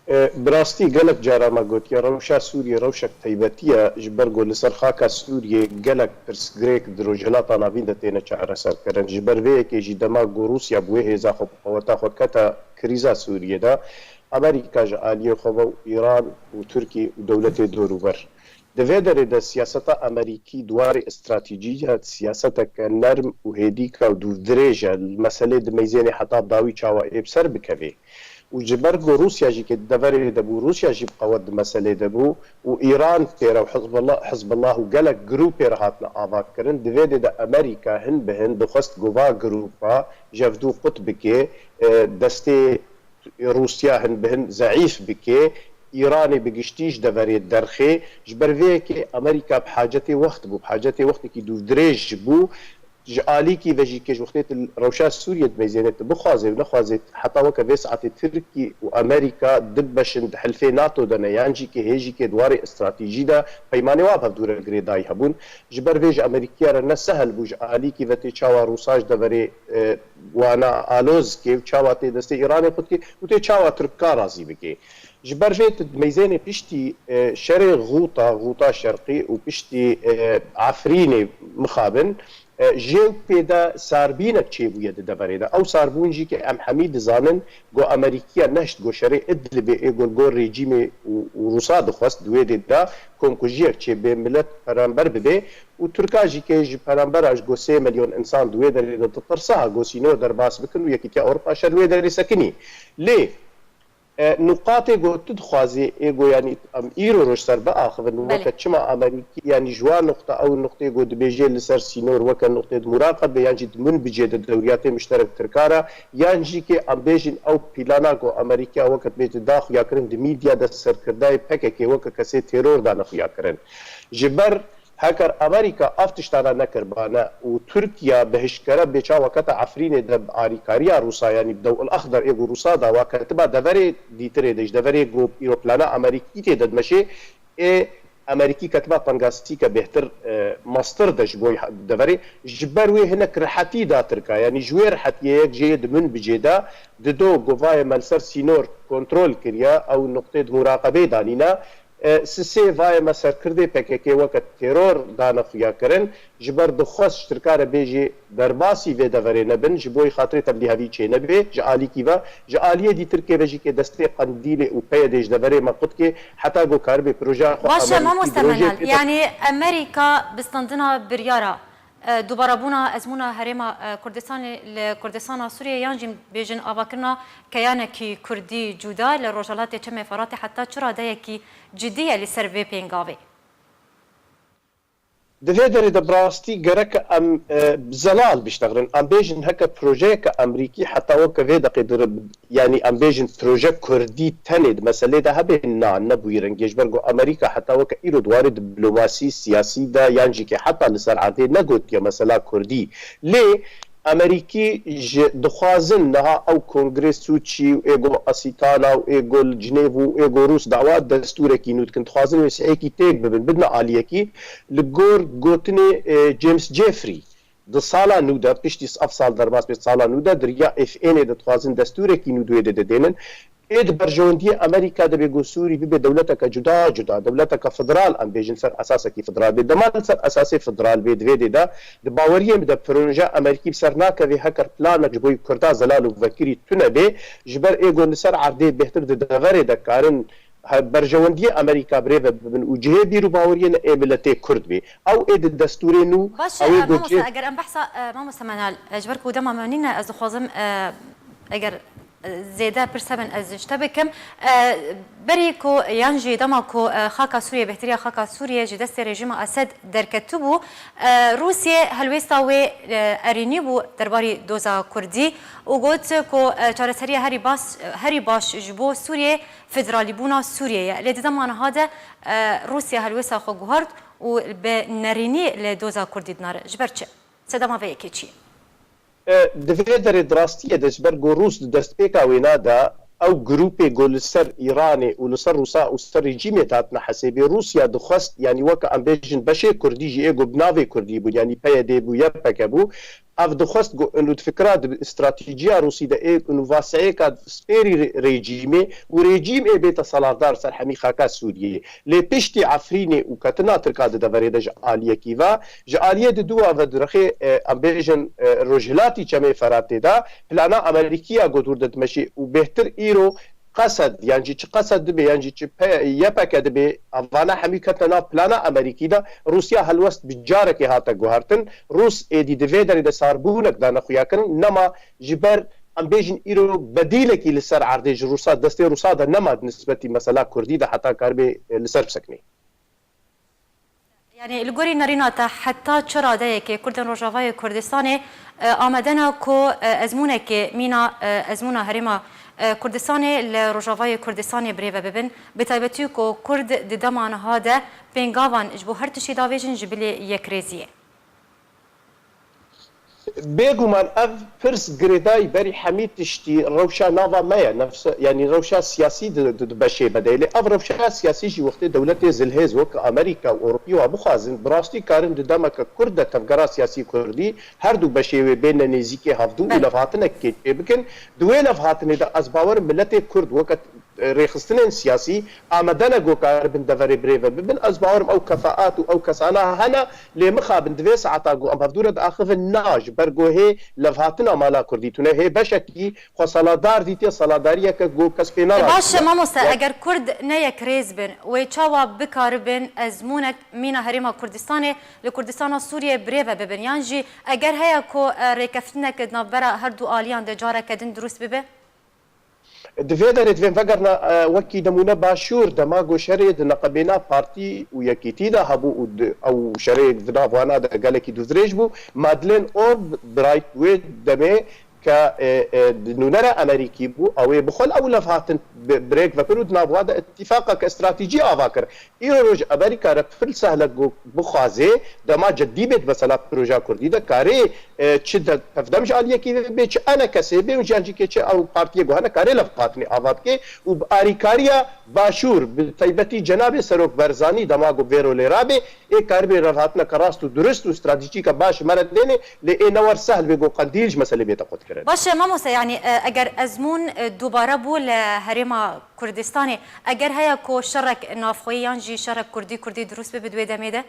E, bi rastî gelek cara me gotiye, rewşa Sûriyê rewşek taybetî ye, ji ber ku li ser xaka Sûriyê gelek pirsgirêk di Rojhilata Navîn de têne çareserkirin. Ji ber vê yekê jî dema ku Rûsya bi wê hêza xwe, bi qeweta xwe kete krîza Sûriyê de, Amerîka ji aliyê xwe ve û Îran û Tirkî û dewletê dorûber. Di vê derê de siyaseta Amerîkî di warê stratejî ya siyaseteke nerm û hêdîka û dûvdirêj e. Li meselê di meyzênê heta bi dawî çawa ê bi ser bikevê. Û ji ber ku Rûsya jî kê di deverê de bû, Rûsya jî bi qewet di meselê de bû û Îran tê re û Hizbullah, Hizbullah û gelek grûpê re hatine avakirin. Di vê dê de Amerîka hin bi hin dixwest ku va grûpa jevdû qut bike, e, destê Rûsya hin bi hin zeîf bike, Îranê bi giştî ji deverê derxê. Ji ber vê yekê Amerîka bi hacetê wext bû, bi hacetê wextekî dûvdirêj bû. Ji alîkî ve jî kê ji wextê tu rewşa Sûriyê dimeyzêne, tu bixwazê û nexwazê, heta weke vê saetê Tirkî û Amerîka du beş in di hilfê NATO de ne, yan jî kê hê jî kê di warê stratejî de peymanê wa bi hevdû re girêdayî hebûn. Ji ber vê ji Amerîkiya re ne sehel bû ji alîkî ve tê çawa Rûsa ji deverê, e, wana aloz kê û çawa tê destê Îranê qut kê û tê çawa Tirka razî bikê. Ji ber vê tu di meyzênê piştî, e, şerê Xûta, Xûta Şerqî û piştî, e, Efrînê mixabin, e, jê û pê de sarbînek çêbûye di deverê de. Ew sarbûn jî ke em hemî dizanin, ku Amerîkiya nehişt ku şerê Idlibê ê ku li gor rejîmê û, û Rûsa dixwest di wê dê de komkujiyek çêbê, milet peramber bibe û Tirka jî ke ji perambera ji ku sê milyon însan di wê derê de ditirse, ha ku sînor derbas bikin û Yekîtiya Ewropa şer wê derê sekinî. Lê, e, nuqatê ku tu dixwazî ê ku yanî em îro roj ser biaxivin, Belê. Weke çima Amerîkî yanî ji wan nuqta ew nuqtê ku dibêjê li ser sînor weke nuqtê di muraqebe yan jî di munbicê de dewriyatê mişterek Tirka re, yan jî ke em bêjin ew plana ku Amerîkiya weke dibêje da xuyakirin di mîdya de serkirdayê P K K weke kesê teror dane xuyakirin. Ji ber heker Amerîka ev tiştana nekiribane û Tirkiya bi hişkere bê çawa kete Efrînê de bi alîkariya Rûsa, yanî bi Dew'il Exder ê ku Rûsa dawa ketiba deverê dîtirê de, ji deverê ku îroplana Amerîkî tê de dimeşê, ê Amerîkî ketiba tengasîke bêhtir, e, mestir de ji bo deverê. Ji ber wê hinek rihetî da Tirka, yanî ji wê rihetiyê yek jê di munbicê de dido govayê me li ser sînor kontrol kiriye, ew nuqtê di muraqebê danîne. E, sisê vaye me serkirdê P K K weke teror dane xuyakirin, ji ber dixwest ji Tirka re bêjî derbasî vê deverê nebin, ji bo xatirê tevlîhevî çênebê, ji alîkî ve, ji aliyê dîtirkê ve jî kê destê Qendîlê û P Y D'ê ji deverê me qut kê, heta ku karibê projeya xwe Baş e, amelî mamoste Menal, yanî Amerîka bi standina biryara, e, dubarabûna ezmûna Herêma, e, Kurdistanê li Kurdistana Sûriyê yan jî bêjin avakirina keyanekî Kurdî cuda li Rojhelatê Çemê Feratê heta çi radeyekî cidî ye li ser vê pêngavê? Di vê derê de bi rastî gerek em, e, bi zelal biştexilin. Em bêjin heke projeyeke Amerîkî heta weke vê deqê dir, yanî em bêjin proje Kurdî tenê di meselê de hebe, na, ne bi wî rengê. Ji ber ku Amerîka heta weke îro di warê diplomasî, siyasî de yan jî ke heta li ser erdê negotiye mesela Kurdî. Lê Amerîkî ji dixwazin niha ew Kongrê Sûçî û ê go Asîtana û ê go li Cinêv û ê go Rûs dawa destûrekî nû dikin. Dixwazin wê sihêkî têk bibin, bidine aliyekî. Li gor gotinê, e, James Jeffrey, di sala nû de, piştî ev sal derbas bê, sala nû de di riya F N'ê de dixwazin destûrekî nû di wê de didênin. Ê di berjewendiyê Amerîka de bê ku Sûrî bibe dewleteke cuda cuda, dewleteke federal, em bêjin ser esasekî federal bê. Dema li ser esasê federal bê, di vê dê de, di baweriyê min de proje Amerîkî bi ser nakevê heker planek ji bo Kurda zelal û vekirî tune bê, ji ber ê ku li ser erdê bêhtir di deverê de karin he-, berjewendiyê Amerîka birêve bibin û cihê bîr û baweriyê ne ê miletê Kurd bê. Ew ê di destûrê nû, Baş e, ew ê e, ku mamoste, cih- eger em behsa, e, mamoste Menal, e, ji ber ku dema me nîne, ez dixwazim, e, eger, e, zêde pirs hebin, ez ji te bikim. E, berî ku, yan jî dema ku, e, xaka Sûriyê, bêhtiriya xaka Sûriyê ji destê rejîma Esed derketibû, e, Rûsye helwêsta wê, e, erênî bû derbarî doza Kurdî û got ku, e, çareseriya herî bas-, herî baş ji bo Sûriyê federalîbûna Sûriyê ye. Lê di dema niha de, e, Rûsya helwêsta xwe guhart û bi nerînî li doza Kurdî dinare. Ji ber çi? Sedema vê yekê çi ye? E, di vê derê di rastiyê de ji ber ku Rûs di destpêka wêna de ew grûpê ku li ser Îranê û li ser Rûsa û ser rejîmê hatine hesêbê, Rûsya dixwest, yanî weke em bêjin beşê Kurdî jî ê ku bi navê Kurdî bûn, yanî P Y D bû, Y P G bû, ev dixwest ku û di fikra di stratejîya Rûsî de ê û vaseyêka spêrî re-, rejîmê û rejîm ê bête selardar ser hemî xaka Sûriyê. Lê piştî Efrînê û ketina Tirka di deverê de ji aliyekî ve, ji aliyê di dû ve direxê, e, em bêjin, e, rojhilatî Çemê Feratê de plana Amerîkî ya ku dûr de dimeşê û bêhtir îro Qesed, yan jî çi Qesed dibe, yan jî çi P-, Y P G dibe, evana hemî ketine nav plana Amerîkî de. Rûsya helwest bi carekê hate guhertin. Rûs êdî di vê derê de sarbûnek dane xuyakirin, nema ji ber, em bêjin, îro bedîlekî li ser erdê ji Rûsa, destê Rûsa de nema di nisbetî mesela Kurdî de heta karibê, e, li ser biseknê. Yanî li gorî nerîna te heta çi radeyekê Kurdên Rojavayê Kurdistanê, e, amade ne ku, e, ezmûnekê mîna, e, ezmûna Herêma, e, Kurdistanê li Rojavayê Kurdistanê birêve bibin, bi taybetî ku Kurd di dema niha de pêngavan ji bo her tiştî davêjin ji bilî yekrêziyê? Bêguman ev pirs girêdayî berî hemî tiştî rewşa nava me ye, nefse, yanî rewşa siyasî di, di, di beşê me de ye. Lê ev rewşa siyasî jî wextê dewletê zilhêz wek Amerîka û Ewropî wa bixwazin, bi rastî karin di demeke kurt de tevgera siyasî kurdî her du beşê wê bêne nêzîkê hevdû û Belê. levhatinekê çêbikin. Di wê levhatinê de ez bawer im miletê kurd weke rêxistinên siyasî amade ne ku karibin deverê birêve bibin. Ez bawerim ew kefaat û ew kesana hene, lê mixabin di vê saeta ku em hevdû re diaxivin, na, ji ber ku hê levhatina mala kurdî tune, hê beşekî xwe saladar dîtiye, saladariyeke ku kes pê E, narazî baş e, ye. mamoste, Wa- eger Kurd ne yekrêz bin, wê çawa bikaribin ezmûnek mîna Herêma Kurdistanê li Kurdistana Sûriyê birêve bibin? Yan jî eger heye ku, e, rêkeftinek di navbera her du aliyan de careke din dirust bibe? Di vê derê divên vegerna, e, wekî nemûne Başûr, dema ku şerê di neqebêna partî û yekîtî de hebû û di, ew şerê di nav wana de gelekî dûvdirêj bû. Madeleine Orr, birayt wê demê ke, e, e, di nûnera Amerîkî bû, ew ê bi xwe li ew levhatin bi-, birêk vekir û di nav wa de îtîfaqeke stratejî ava kir. Îro roj Amerîka re pir sehl e ku bixwaze dema cedî bê di mesela projeya Kurdî de karê, e, çi de tevdem ji aliyekî bê, çi enekesê bê û yan jî kê çi ew partiyê ku hene karê levhatinê ava bike û bi arîkariya Başûr, bi taybetî cenabê Serok Barzanî dema ku vê rolê rabê, ê karibê levhatineke rast û durist û stratejîke baş ji me re dênê, lê ê ne wer sehl bê ku Qendîl ji meselê bête qutkirin. kirin. Baş e, mamoste, yanî, e, eger ezmûn, e, dubare bû li Herêma Kurdistanê, eger heye ku şerek navxweyî yan jî şerek kurdî kurdî dirust bibe di wê demê de?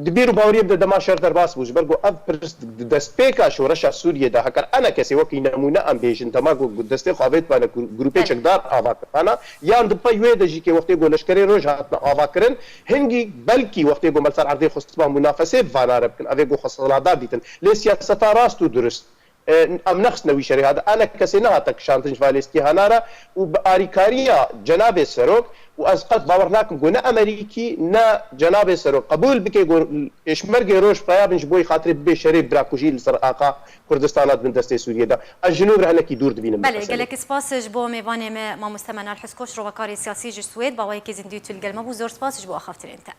Di bîr û baweriyê de dema şer derbas bû, ji ber ku ev pirs di destpêka şoreşa Sûriyê de, heger enekesê wekî nemûne em bêjin, dema ku destê xwe avêt bane ku grûpê Belê. çekdar ava kirana, yan di pey wê de jî kê wextê ku leşkerê roj hatine ava kirin, hingî belkî wextê ku me li ser erdê xwestiba munafesê vana re bikin, evê ku xwe siladar dîtin. Lê siyaseta rast û durust, e, em nexistine wî şerê hate. Enekesê nehate kişandin ji va lêstikî hana re û bi arîkariya cenabê serok û ez qet bawer nakim ku ne Amerîkî ne cenabê serok qebûl bike ku pêşmergê roj peya bin ji bo xatirê bibê şerê birakujî li ser axa Kurdistana di bin destê Sûriyê de. Ez ji nû re hinekî dûr dibînim. Belê, gelek spas ji bo mêvanê me, mamoste Menal Hiskoş, rovakarê siyasî ji Swêd, bi awayekî zindî tu li gel me bû. Zor spas ji bo axaftinên te.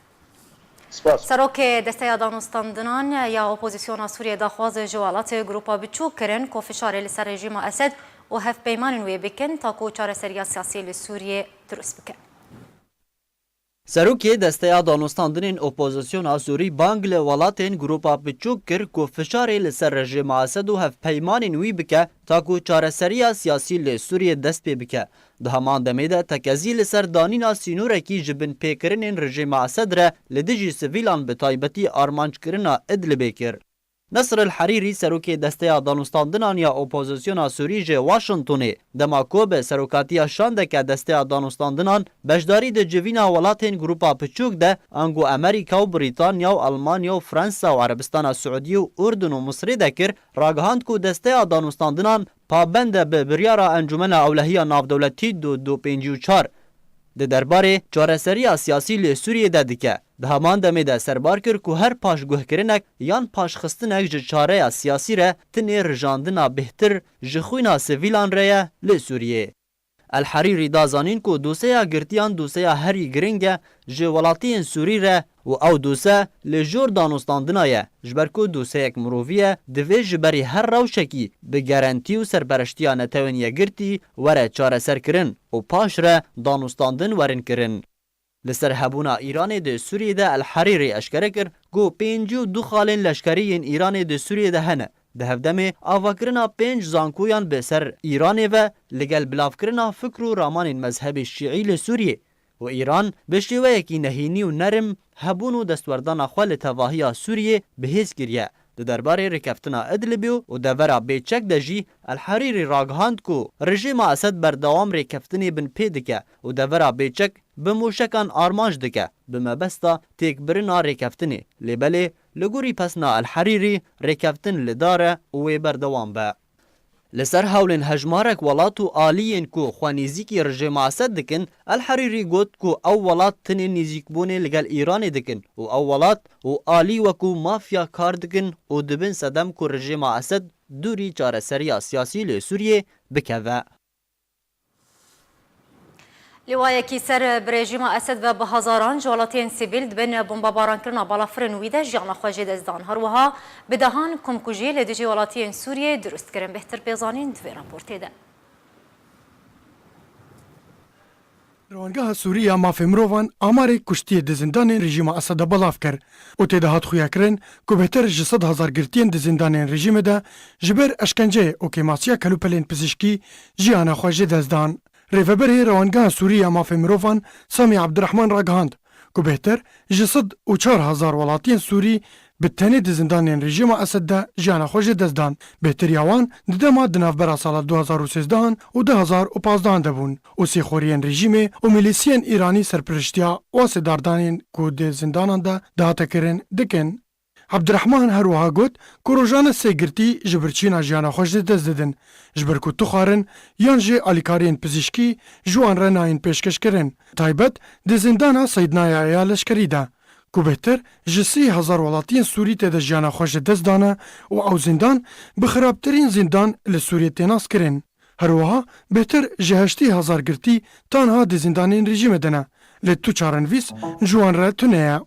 Spas. Serokê Desteya Danûstandinan ya Opozisyona Sûriyê daxwaz ji welatê Grupa Biçûk kirin ku fişarê li ser rejîma Esed û hevpeymanên wê bikin, ta ku çareseriya siyasî li Sûriyê dirust bike. Serokê Desteya Danûstandinên Opozisyona Sûrî bang li welatên Grupa Biçûk kir ku fişarê li ser rejîma Esed û hevpeymanên wî bike, ta ku çareseriya siyasî li Sûriyê dest pê bike. Di heman demê de tekezî li ser danîna sînorekî ji binpêkirinên rejîma Esed re li dijî sivîlan, bi taybetî armanckirina Idlibê kir. Nesr el Herîrî, serokê Desteya Danûstandinan ya Opozisyona Sûrî ji Washingtonê, dema ku bi serokatiya şandeke Desteya Danûstandinan beşdarî di civîna welatên Grupa Piçûk de, ango Amerîka û Brîtanya û Almanya û Fransa û Erebistana Siûdî û Urdun û Misrê de kir, ragihand ku Desteya Danûstandinan pabend e bi biryara Encûmena Ewlehiya Navdewletî du du pêncî û çar di derbarê çareseriya siyasî li Sûriyê de dike. Di heman demê de serbar kir ku her paşguhkirinek yan paşxistinek ji çareya siyasî re tinê rijandina bêhtir ji xwîna sivîlan re ye li Sûriyê. El Herîrî da zanîn ku doseya girtiyan doseya herî giring e ji welatiyên Sûrî re û ew dose li jor danûstandina ye, ji ber ku doseyek mirovî ye, divê ji berî her rewşekî bi gerentî û serpereştiya Netewên Yekgirtî were çareserkirin û paş re danûstandin werin kirin. Li ser hebûna Îranê di Sûriyê de El Herîrî eşkere kir ku pêncî û du xalên leşkerî yên Îranê di Sûriyê de hene. Di hevdemê avakirina pênc zankoyan bi ser Îranê ve li gel bilavkirina fikr û ramanên mezhebê şîî li Sûriyê û Îran bi şêweyekî nehînî û nerm hebûn û destwerdana xwe li tevahiya Sûriyê bi hêz kiriye. Di derbarê rêkeftina Idlibê û devera bêçek de jî El Herîrî ragihand ku rejîma Esed berdewam rêkeftinê binpê dike û devera bêçek bi mûşekan armanc dike, bi mebesta têkbirina rêkeftinê. Lê belê, li gorî pesna El Herîrî, rêkeftin li dar e û wê berdewam be. Li ser hewlên hejmarek welat û aliyên ku xwe nêzîkî rejîma Esed dikin, El Herîrî got ku ew welat tinê nêzîkbûnê li gel Îranê dikin û ew welat û alî wekû mafya kar dikin û dibin sedem ku rejîma Esed dûrî çareseriya siyasî li Sûriyê bikeve. Lîwayekî ser bi rejîma Esed ve bi hezaran ji welatiyên sivîl di bin bombabarankirina balafirên wî de jiyana xwe jê dest dan. Her wiha bi dehan komkujî li dijî welatiyên Sûriyê dirust kirin. Bêhtir pê zanîn di vê raportê de. Rewangeha Sûrî ya Mafê Mirovan amarê kuştiyê di zindanên rejîma Esed de belav kir û tê de hat xuyakirin ku bêhtir ji sed hezar girtiyên di zindanên rejîmê de ji ber eşkenceyê û kêmasiya kelûpelên pizîşkî jiyana xwe jê dest dan. Rêveberê Rewangeha Sûrî ya Mafê Mirovan Samî Ebdirehman ragihand ku bêhtir ji sed û çar hezar welatiyên Sûrî bi tenê di zindanên rejîma Esed de jiyana xwe jê dest dan. Bêhtiriya wan di dema di navbera sala du hazar û sêzdehan û du hazar û pazdehan de bûn û sêxweriyên rejîmê û milîsiyên Îranî serpiriştiya wasê dardanên ku di zindanan de dihate kirin dikin. Ebdirehman her wiha got ku rojane sê girtî ji birçîna jiyana xwe ji dest didin, ji ber ku tu xwarin yan jî alîkariyên pizîşkî ji wan re nayên pêşkêşkirin, taybet di zindana Seydnaya ya leşkerî de, ku bêhtir ji sî hezar welatiyên Sûrî tê de jiyana xwe ji dest dane û ew zindan bi xirabtirîn zindan li Sûriyê tê naskirin. Her wiha bêhtir ji heştê hezar girtî tanha di zindanên rejîmê de ne, lê tu çarenivîs ji wan re tune ye.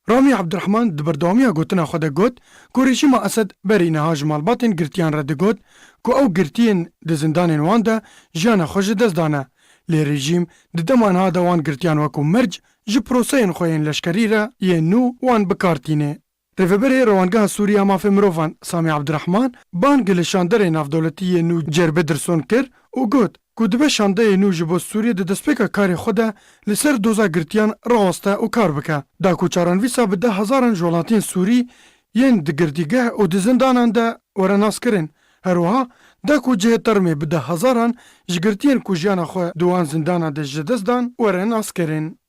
Ramî Ebdirehman di berdewamiya gotina xwe de got ku rejîma Esed berî niha ji malbatên girtiyan re digot ku ew girtiyên di zindanên wan de jiyana xwe ji dest dane. Lê rejîm di dema niha de wan girtiyan wekû merc ji proseyên xwe yên leşkerî re yên nû wan bi kar tîne. Rêveberê Rewangeha Sûrî ya Mafê Mirovan Samî Abdurehman bang li şanderê navdewletî yê nû Cerbedirson kir û got ku dibe şandeyê nû ji bo Sûriyê di destpêka karê xwe de li ser doza girtiyan raweste û kar bike. Da ku çarenivîsa bi deh hezaran ji welatiyên Sûrî yên di girtîgeh û di zindanan de were naskirin. Her wiha da ku cihê termê bi deh hezaran ji girtiyên ku jiyana xwe di wan zindanan de ji dest dan were naskirin.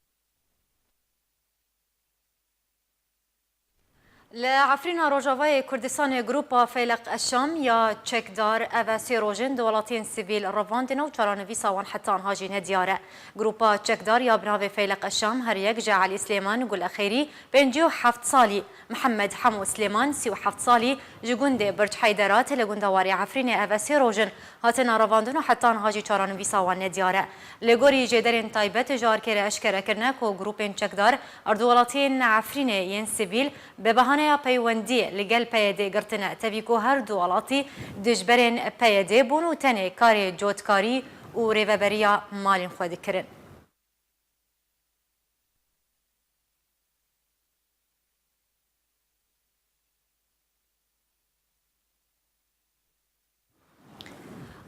Li Efrîna Rojavayê Kurdistanê Grupa Feyleq Eşam ya Çekdar ev e sê roj in di welatiyên sivîl revandine û çaranivîsa wan heta niha jî nediyar e. Grupa Çekdar ya bi navê Feyleq Eşam her yek ji Elî Silêman Gul Exêrî, pêncî û heft salî, Mihemed Hemo Silêman, sî û heft salî, ji gundê Birc Heyderat li gundewarê Efrînê ev e sê roj in hatine revandin û heta niha jî çaranivîsa wan nediyar e. Li gorî jêderên taybet ji arkê re eşkere kirine ku grûpên çekdar li du welatiyên Efrînê yên sivîl bi behaneya peywendiyê li gel P Y D'ê girtine, tevî ku her du welatî dijberên P Y D'ê bûn û tenê karê cotkarî û rêveberiya malên xwe dikirin.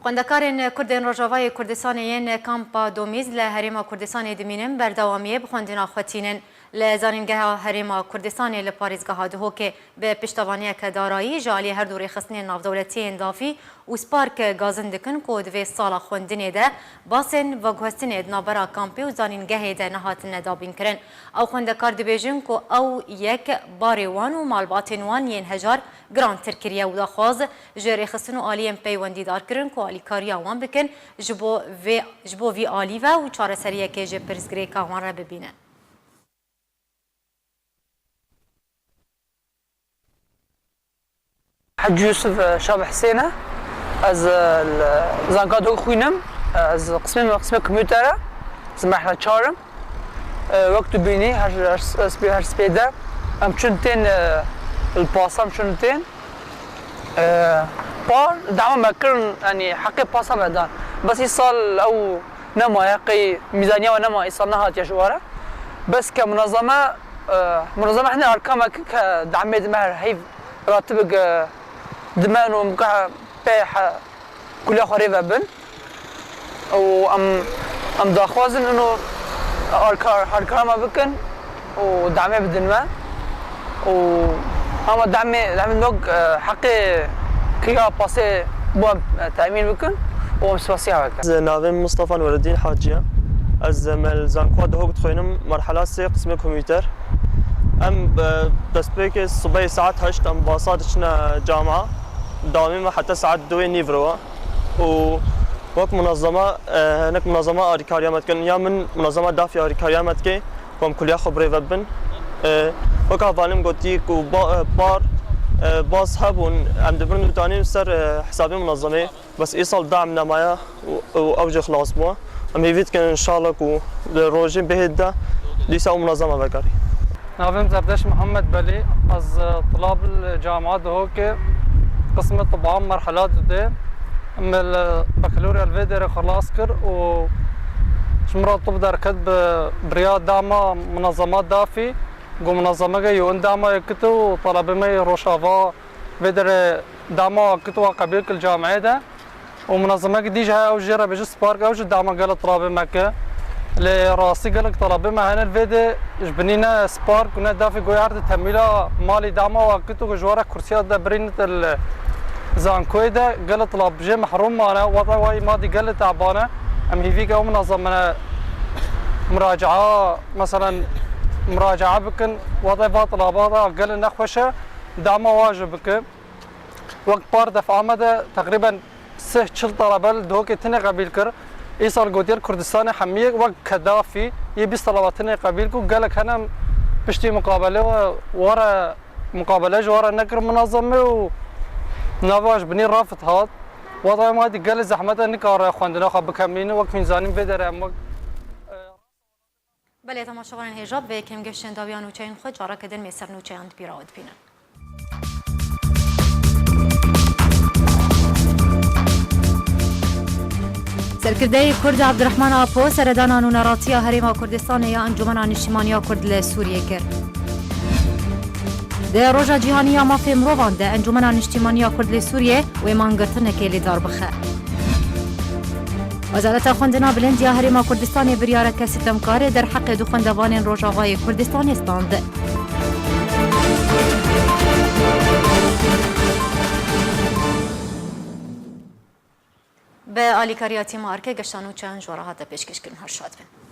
Xwendekarên Kurdên Rojavayê Kurdistanê yên Kampa Domîz li Herêma Kurdistanê dimînin, berdewamiyê bi xwendina xwe tînin. Li Zanîngeha Herêma Kurdistanê li parêzgeha Duhokê bi piştevaniyeke darayî ji alî her du rêxistinên navdewletî yên Dafî û Spark gazin dikin ku di vê sala xwendinê de basên veguhestinê di navbera kampê û zanîngehê de nehatine dabînkirin. Ew xwendekar dibêjin ku ew yek barê wan û malbatên wan yên hejar girantir kiriye û daxwaz ji rêxistin û aliyên peywendîdar kirin ku alîkariya wan bikin ji bo vê, ji bo vî alî ve û çareseriyekê ji pirsgirêka wan re bibînin. Hecî Yusuf, e, Şabi Hisên e. Ez, e, li Zanka Dok xwînim. E, ez qismê me qismê kompûter e. Ez merhele çar im. E, wek tu bînî her, her, her spê, her spê de em çûn tên, e, li pasa em çûn tên. E, par dema me kirin, yanî heqê pasa me dan. Bes îsal ew nemaye, qey mîzaniya we nema, îsal nehatiye ji were. Bes ke munezeme, e, munezeme hene arka me kir ke demê dime her heyv ratibik, e, dimen û em ka pê he-, kuliya xwe rê ve bin. Û em, em daxwazin ino alkar, harkara me bikin û demê bidin me. Û hema demê, demê nok, e, heqê kiriya pasê bo em, e, temîn bikin û em spasiya we bikin. Ez navê min Mustafa Nureddin Hacî ye. Ez, e, me li Zankoa Dihok dixwînim, merhela sê, qismê kompûter. Em, e, destpêkê sibehê saet heşt em basa diçine camia. Dawamê me heta saet duyê nîvro e. Û wek munezeme, e, hinek munezeme alîkariya me dikin. Ya min munezeme dafî alîkariya me dike, ku em kuliya xwe bi rê ve bibin. E, wek hevalê min gotî ku ba-, e, par, e, baz hebûn, em dibirin û danîn ser, e, hesabê munezemê. Bes îsal da em nemaye û, û ew jî xilas bû. Em hêvî dikin înşallah ku di rojên bihêt de dîsa ew munezeme vegerî. Navê min Zerdeş Mihemed Belî, ez, e, tulab li camia Dihokê, qismê tiba merhela dudê. Min li bakalorya li vê derê xilas kir û ji min re tib derket bi biriya dama munezema dafî, ku munezemeke yo in dama yekit û telebê me yê Rojava vê derê dama wa kit wa qebîl kir li camiyê de. Û munezemekî dî jî heye, ew jê re bêje Spark, ew jî dama gelek telabê me ke. Lê rastî gelek telabê me hene li vê de ji binî ne Spark û ne dafî goyê her di temîla malî dama wa kit û ji we re kursiya de birînit li zankoyê de gelek telab jê mehrûm mane, wata wayî madî gelek teban e. Em hîvî ke ew munezeme ne muracaa, meselen muracaa bikin, wata va telaba da gelek nexweş e, dama wa jî bike. Wek par defa me de teqrîben sih çil talebe li Dihokê tinê qebîl kir. Îsal gotiye li Kurdistanê hemiyê wek kedafî yê bîst talebe tinê qebîl ku gelek hene piştî muqabele we were muqabele ji were nekir munazeme û nava ji binî rafit hat. Wata em hatî gelê zehmet e nikare xwendina xwe bikemîne wek hûn zanîn vê derê em wek Belê, temaşevanên hêja, bi vê yekê em gihiştin dawiya nûçeyên xwe, careke din em ê ser nûçeyan di bîra we dibînin. Serkirdeyê Kurd Abdurrahman Apo seredana nûneratiya Herêma Kurdistanê ya Encûmena Niştimaniya Kurd li Sûriyê kir. Di Roja Cîhanî ya Mafê Mirovan de Encûmena Niştîmanî ya Kurd li Sûriyê wê mangirtinekê li dar bixe. Wezareta Xwendina Bilind ya Herêma Kurdistanê biryareke sitemkarê derheqê du xwendevanên Rojavayê Kurdistanê stand. Bi alîkariya tîma Erkê geşta nûçeyan ji we re hate pêşkêşkirin. Her şad bin.